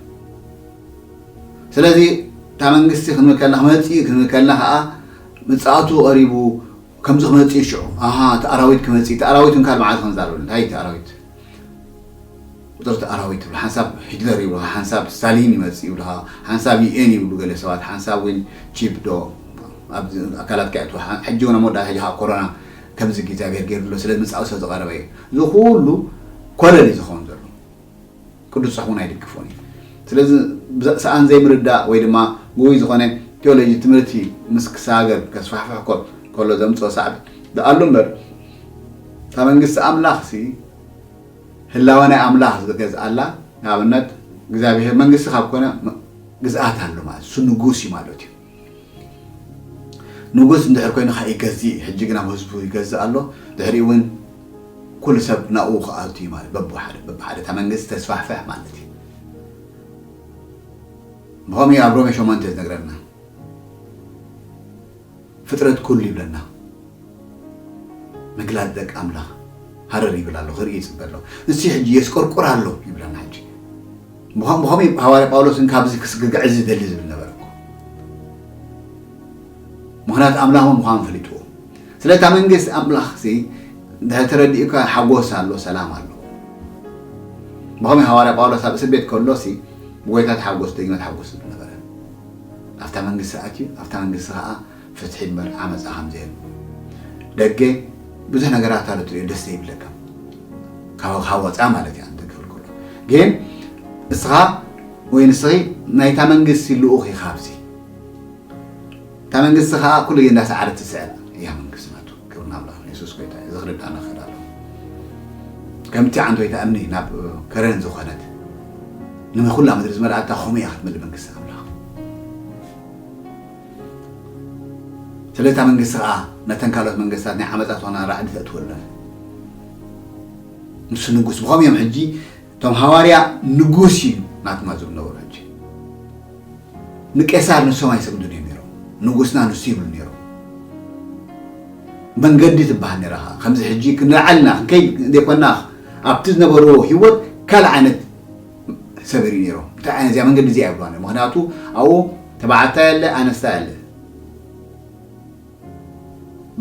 ስለዚ እታ መንግስቲ ክንብል ከለና ክመፅእ እዩ ክንብል ከለና ከዓ ምፅኣቱ ቀሪቡ ከምዚ ክመፅእ እዩ ሽዑ ኣሃ እቲ ኣራዊት ክመፅእ እቲ ኣራዊት እንካል መዓልቲ ክንዛረበሉ እንታይ እቲ ኣራዊት ቁፅርቲ ኣራዊት ይብሉ ሓንሳብ ሂትለር ይብሉ ሓንሳብ ስታሊን ይመፅእ ይብሉ ሓንሳብ ዩኤን ይብሉ ገለ ሰባት ሓንሳብ እውን ቺፕ ዶ ኣብ ኣካላት ከእትዋ ሕጂ እውን ኣብ መወዳእታ ሕጂ ከዓ ኮሮና ከምዚ እግዚኣብሔር ገይሩ ኣሎ ስለ ምፃኡ ስለ ዝቐረበ እዩ እዚ ኩሉ ኮለል እዩ ዝኸውን ዘሎ ቅዱስ ጽሑፍ እውን ኣይድግፎን እዩ። ስለዚ ሰኣን ዘይምርዳእ ወይ ድማ ግጉይ ዝኾነ ቴዎሎጂ ትምህርቲ ምስ ክሳገር ከስፋሕፍሕ ኮ- ከሎ ዘምጽኦ ሳዕቢ ደኣሉ እምበር እታ መንግስቲ ኣምላኽ ሲ ህላወ ናይ ኣምላኽ ዝገዝኣላ ንኣብነት እግዚኣብሔር መንግስቲ ካብ ኮነ ም- ግዝኣት ኣሎ ማለት እሱ ንጉስ እዩ ማለት እዩ። ንጉስ እንድሕር ኮይኑ ከዓ ይገዝእ እዩ። ሕጂ ግን ኣብ ህዝቡ ይገዝእ ኣሎ። ድሕሪኡ እውን ኩሉ ሰብ ናብኡ ክኣቱ እዩ ማለት በብሓደ በብሓደ እታ መንግስቲ ተስፋሕፍሕ ማለት እዩ። ብኸምኡ ኣብ ሮሜ ሸሞንተ ዝነግረና ፍጥረት ኩሉ ይብለና። ምግላጽ ደቂ ኣምላኽ ሃረር ይብል ኣሎ ክርኢ ይጽበ ኣሎ። ንሱ ሕጂ የስቆርቁር ኣሎ ይብለና ሕጂ። ብኸም- ብኸመይ ሃዋርያ ጳውሎስ ግን ካብዚ ክስግግዕ ዝደሊ ዝብል ነበረ እኮ። ምኽንያቱ ኣምላኽ እውን ምዃኑ ፈሊጥዎ። ስለ እታ መንግስቲ ኣምላኽ ሲ እንድሕር ተረዲኡካ ሓጎስ ኣሎ፣ ሰላም ኣሎ። ብኸመይ ሃዋርያ ጳውሎስ ኣብ እስር ቤት ከሎ ሲ ብጎይታ ተሓጎስ ደጊመ ተሓጎስ ዝብል ነበረ። ኣብታ መንግስቲ ኣትዩ ኣብታ መንግስቲ ከዓ ፍትሒ እምበር ዓመፃ ከም ዘየሉ ደገ ብዙሕ ነገራት ኣሎ ትሪኦ ደስ ዘይብለካ ካብ ካብ ወፃ ማለት እያ እንተ ክብል ከሎ ግን እስኻ ወይ ንስኺ ናይታ መንግስቲ ልኡኽ ኢኻ ኣብዚ እታ መንግስቲ ከዓ ኩሉ ግዜ እንዳሰዓረት ትስዕር እያ መንግስቲ ናቱ ክብሪ ናምላኽ የሱስ ጎይታ እዩ እዚ ክርዳእና ክእል ኣለዎ ከምቲ ዓንቶይታ እምኒ ናብ ከረን ዝኾነት ንመኹላ ምድሪ ዝመልኣታ ከምኡ እያ ክትምልእ መንግስቲ ኣምላኽ ስለዚ እታ መንግስቲ ከዓ ነተን ካልኦት መንግስታት ናይ ዓመፃ ዝኾና ራዕዲ ተእትወለን ንሱ ንጉስ ብኸም እዮም ሕጂ እቶም ሃዋርያ ንጉስ እዩ ናትና ዝብሉ ነበሩ ሕጂ ንቄሳር ንሶም ኣይሰግዱን እዮም ነይሮም ንጉስና ንሱ ይብሉ ነይሮም መንገዲ ትበሃል ነራ ከምዚ ሕጂ ክንለዓልና ክንከይድ ዘይኮና ኣብቲ ዝነበርዎ ህይወት ካልእ ዓይነት ሰብ ይርኢ ነይሮም እንታይ ዓይነት እዚኣ መንገዲ እዚኣ ይብልዋ ነይሮም ምክንያቱ ኣብኡ ተባዕታይ ኣለ ኣነስታይ ኣለ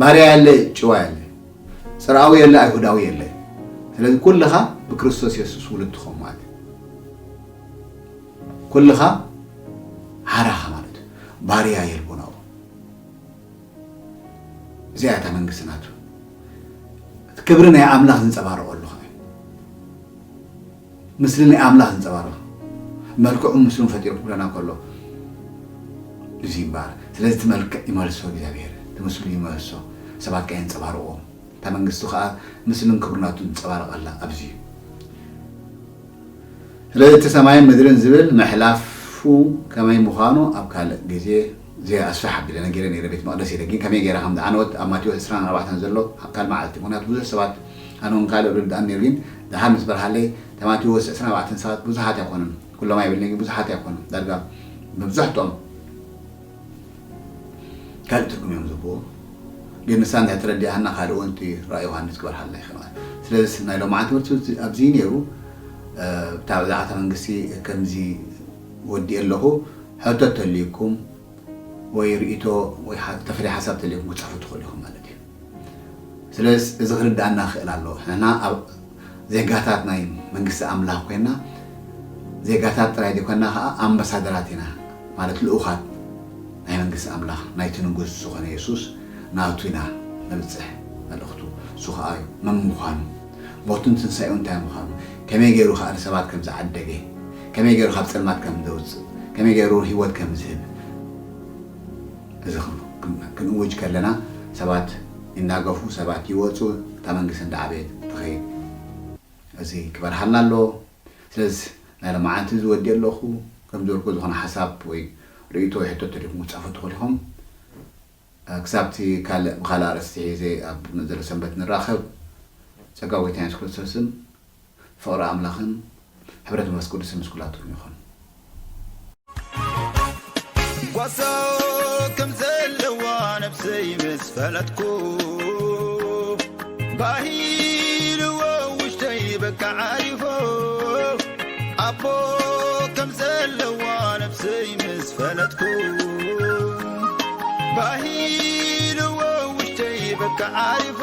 ባርያ ኣለ ጭዋ ኣለ ጽርኣዊ ኣለ ኣይሁዳዊ ኣለ ስለዚ ኩልኻ ብክርስቶስ የሱስ ውሉድ ትኸውን ማለት ኩልኻ ሓራኻ ማለት ባርያ የልቦን ኣብኡ እዚኣ እታ መንግስቲ ናቱ እቲ ክብሪ ናይ ኣምላኽ ዝንፀባረቐሉ ኸ እዩ። ምስሊ ናይ ኣምላኽ ዝንፀባረቕ መልክዑን ምስሉን ፈጢሩ ክብለና ከሎ እዚ ይበሃል። ስለዚ እቲ መልክዕ ይመልሶ እግዚኣብሔር፣ እቲ ምስሉ ይመልሶ፣ ሰባት ከኣ የንፀባርቕዎ። እታ መንግስቱ ኸኣ ምስልን ክብሪ ናቱ ዝንፀባረቐላ ኣብዚ እዩ። ስለዚ እቲ ሰማይን ምድርን ዝብል ምሕላፉ ከመይ ምዃኑ ኣብ ካልእ ግዜ ዘየኣስፍሕ ኣቢለ ነጊረ ነይረ። ቤት መቕደስ ኢለ ግን ከመይ ገይረ ከም ዝዓነወት ኣብ ማቴዎስ ዕስራን ኣርባዕተን ዘሎ ኣካል መዓልቲ። ምኽንያቱ ብዙሕ ሰባት ኣነ እውን ካልእ ርድኣን ነይሩ ግን ደሓር ምስ በርሃለይ እታ ማቴዎስ ዕስራን ኣርባዕተን ሰባት ብዙሓት ኣይኮኑን። ኩሎም ኣይብልን ግን ብዙሓት ኣይኮኑን። ዳርጋ መብዛሕትኦም ካልእ ትርጉም እዮም ዝህብዎ። ግን ንሳ እንታይ ተረዲኣና ካልእ እውን እቲ ራእይ ዮሃንስ ክበርሃልና ይኽእል ማለት። ስለዚ ናይ ሎማዓንቲ ትምህርቲ ኣብዚ ነይሩ። ብዛዕባ እታ መንግስቲ ከምዚ ወዲእ ኣለኹ። ሕቶ ተልዩኩም ወይ ርእይቶ ወይ ተፈለየ ሓሳብ ተልዩኩም ክፅሕፉ ትኽእሉ ኢኹም ማለት እዩ። ስለዚ እዚ ክርዳእና ክእል ኣለዎ። ንሕና ኣብ ዜጋታት ናይ መንግስቲ ኣምላኽ ኮይና ዜጋታት ጥራይ ዘይኮና ከዓ ኣምባሳደራት ኢና ማለት ልኡኻት ናይ መንግስቲ ኣምላኽ ናይቲ ንጉስ ዝኾነ የሱስ ናቱ ኢና ነብፅሕ መልእኽቱ እሱ ከዓ እዩ መን ምዃኑ ቦቱን ትንሳኤኡ እንታይ ምዃኑ ከመይ ገይሩ ከዓ ንሰባት ከም ዝዓደገ ከመይ ገይሩ ካብ ጸልማት ከም ዘውጽእ፣ ከመይ ገይሩ ህይወት ከም ዝህብ፣ እዚ ክን- ክንእውጅ ከለና ሰባት ይናገፉ፣ ሰባት ይወጹ፣ እታ መንግስቲ እንዳዓበየት ትኸይድ። እዚ ክበርሃልና ኣለዎ። ስለዚ ናይ ሎማዓንቲ እዚ ወዲእ ኣለኹ። ከም ዝበልኩ ዝኾነ ሓሳብ ወይ ርእይቶ ወይ ሕቶ ተሊኹም ክትጽሕፉ ትኽእሉ ኢኹም። ክሳብቲ ካልእ ብኻልእ ኣርእስቲ ሒዘ ኣብ መዘሎ ሰንበት ንራኸብ። ጸጋ ጎይታ የሱስ ክርስቶስን ፍቕሪ ኣምላኽን ሕብረት መንፈስ ቅዱስን ምስ ኩላትኩም ይኹን። ጓሳ ከም ዘለዋ ነብሰይ ምስ ፈለጥኩ ባሂልዎ ውሽተይ በቃ ዓሪፎ ኣቦ ከም ዘለዋ ነብሰይ ምስ ፈለጥኩ ባሂልዎ ውሽተይ በቃ ዓሪፎ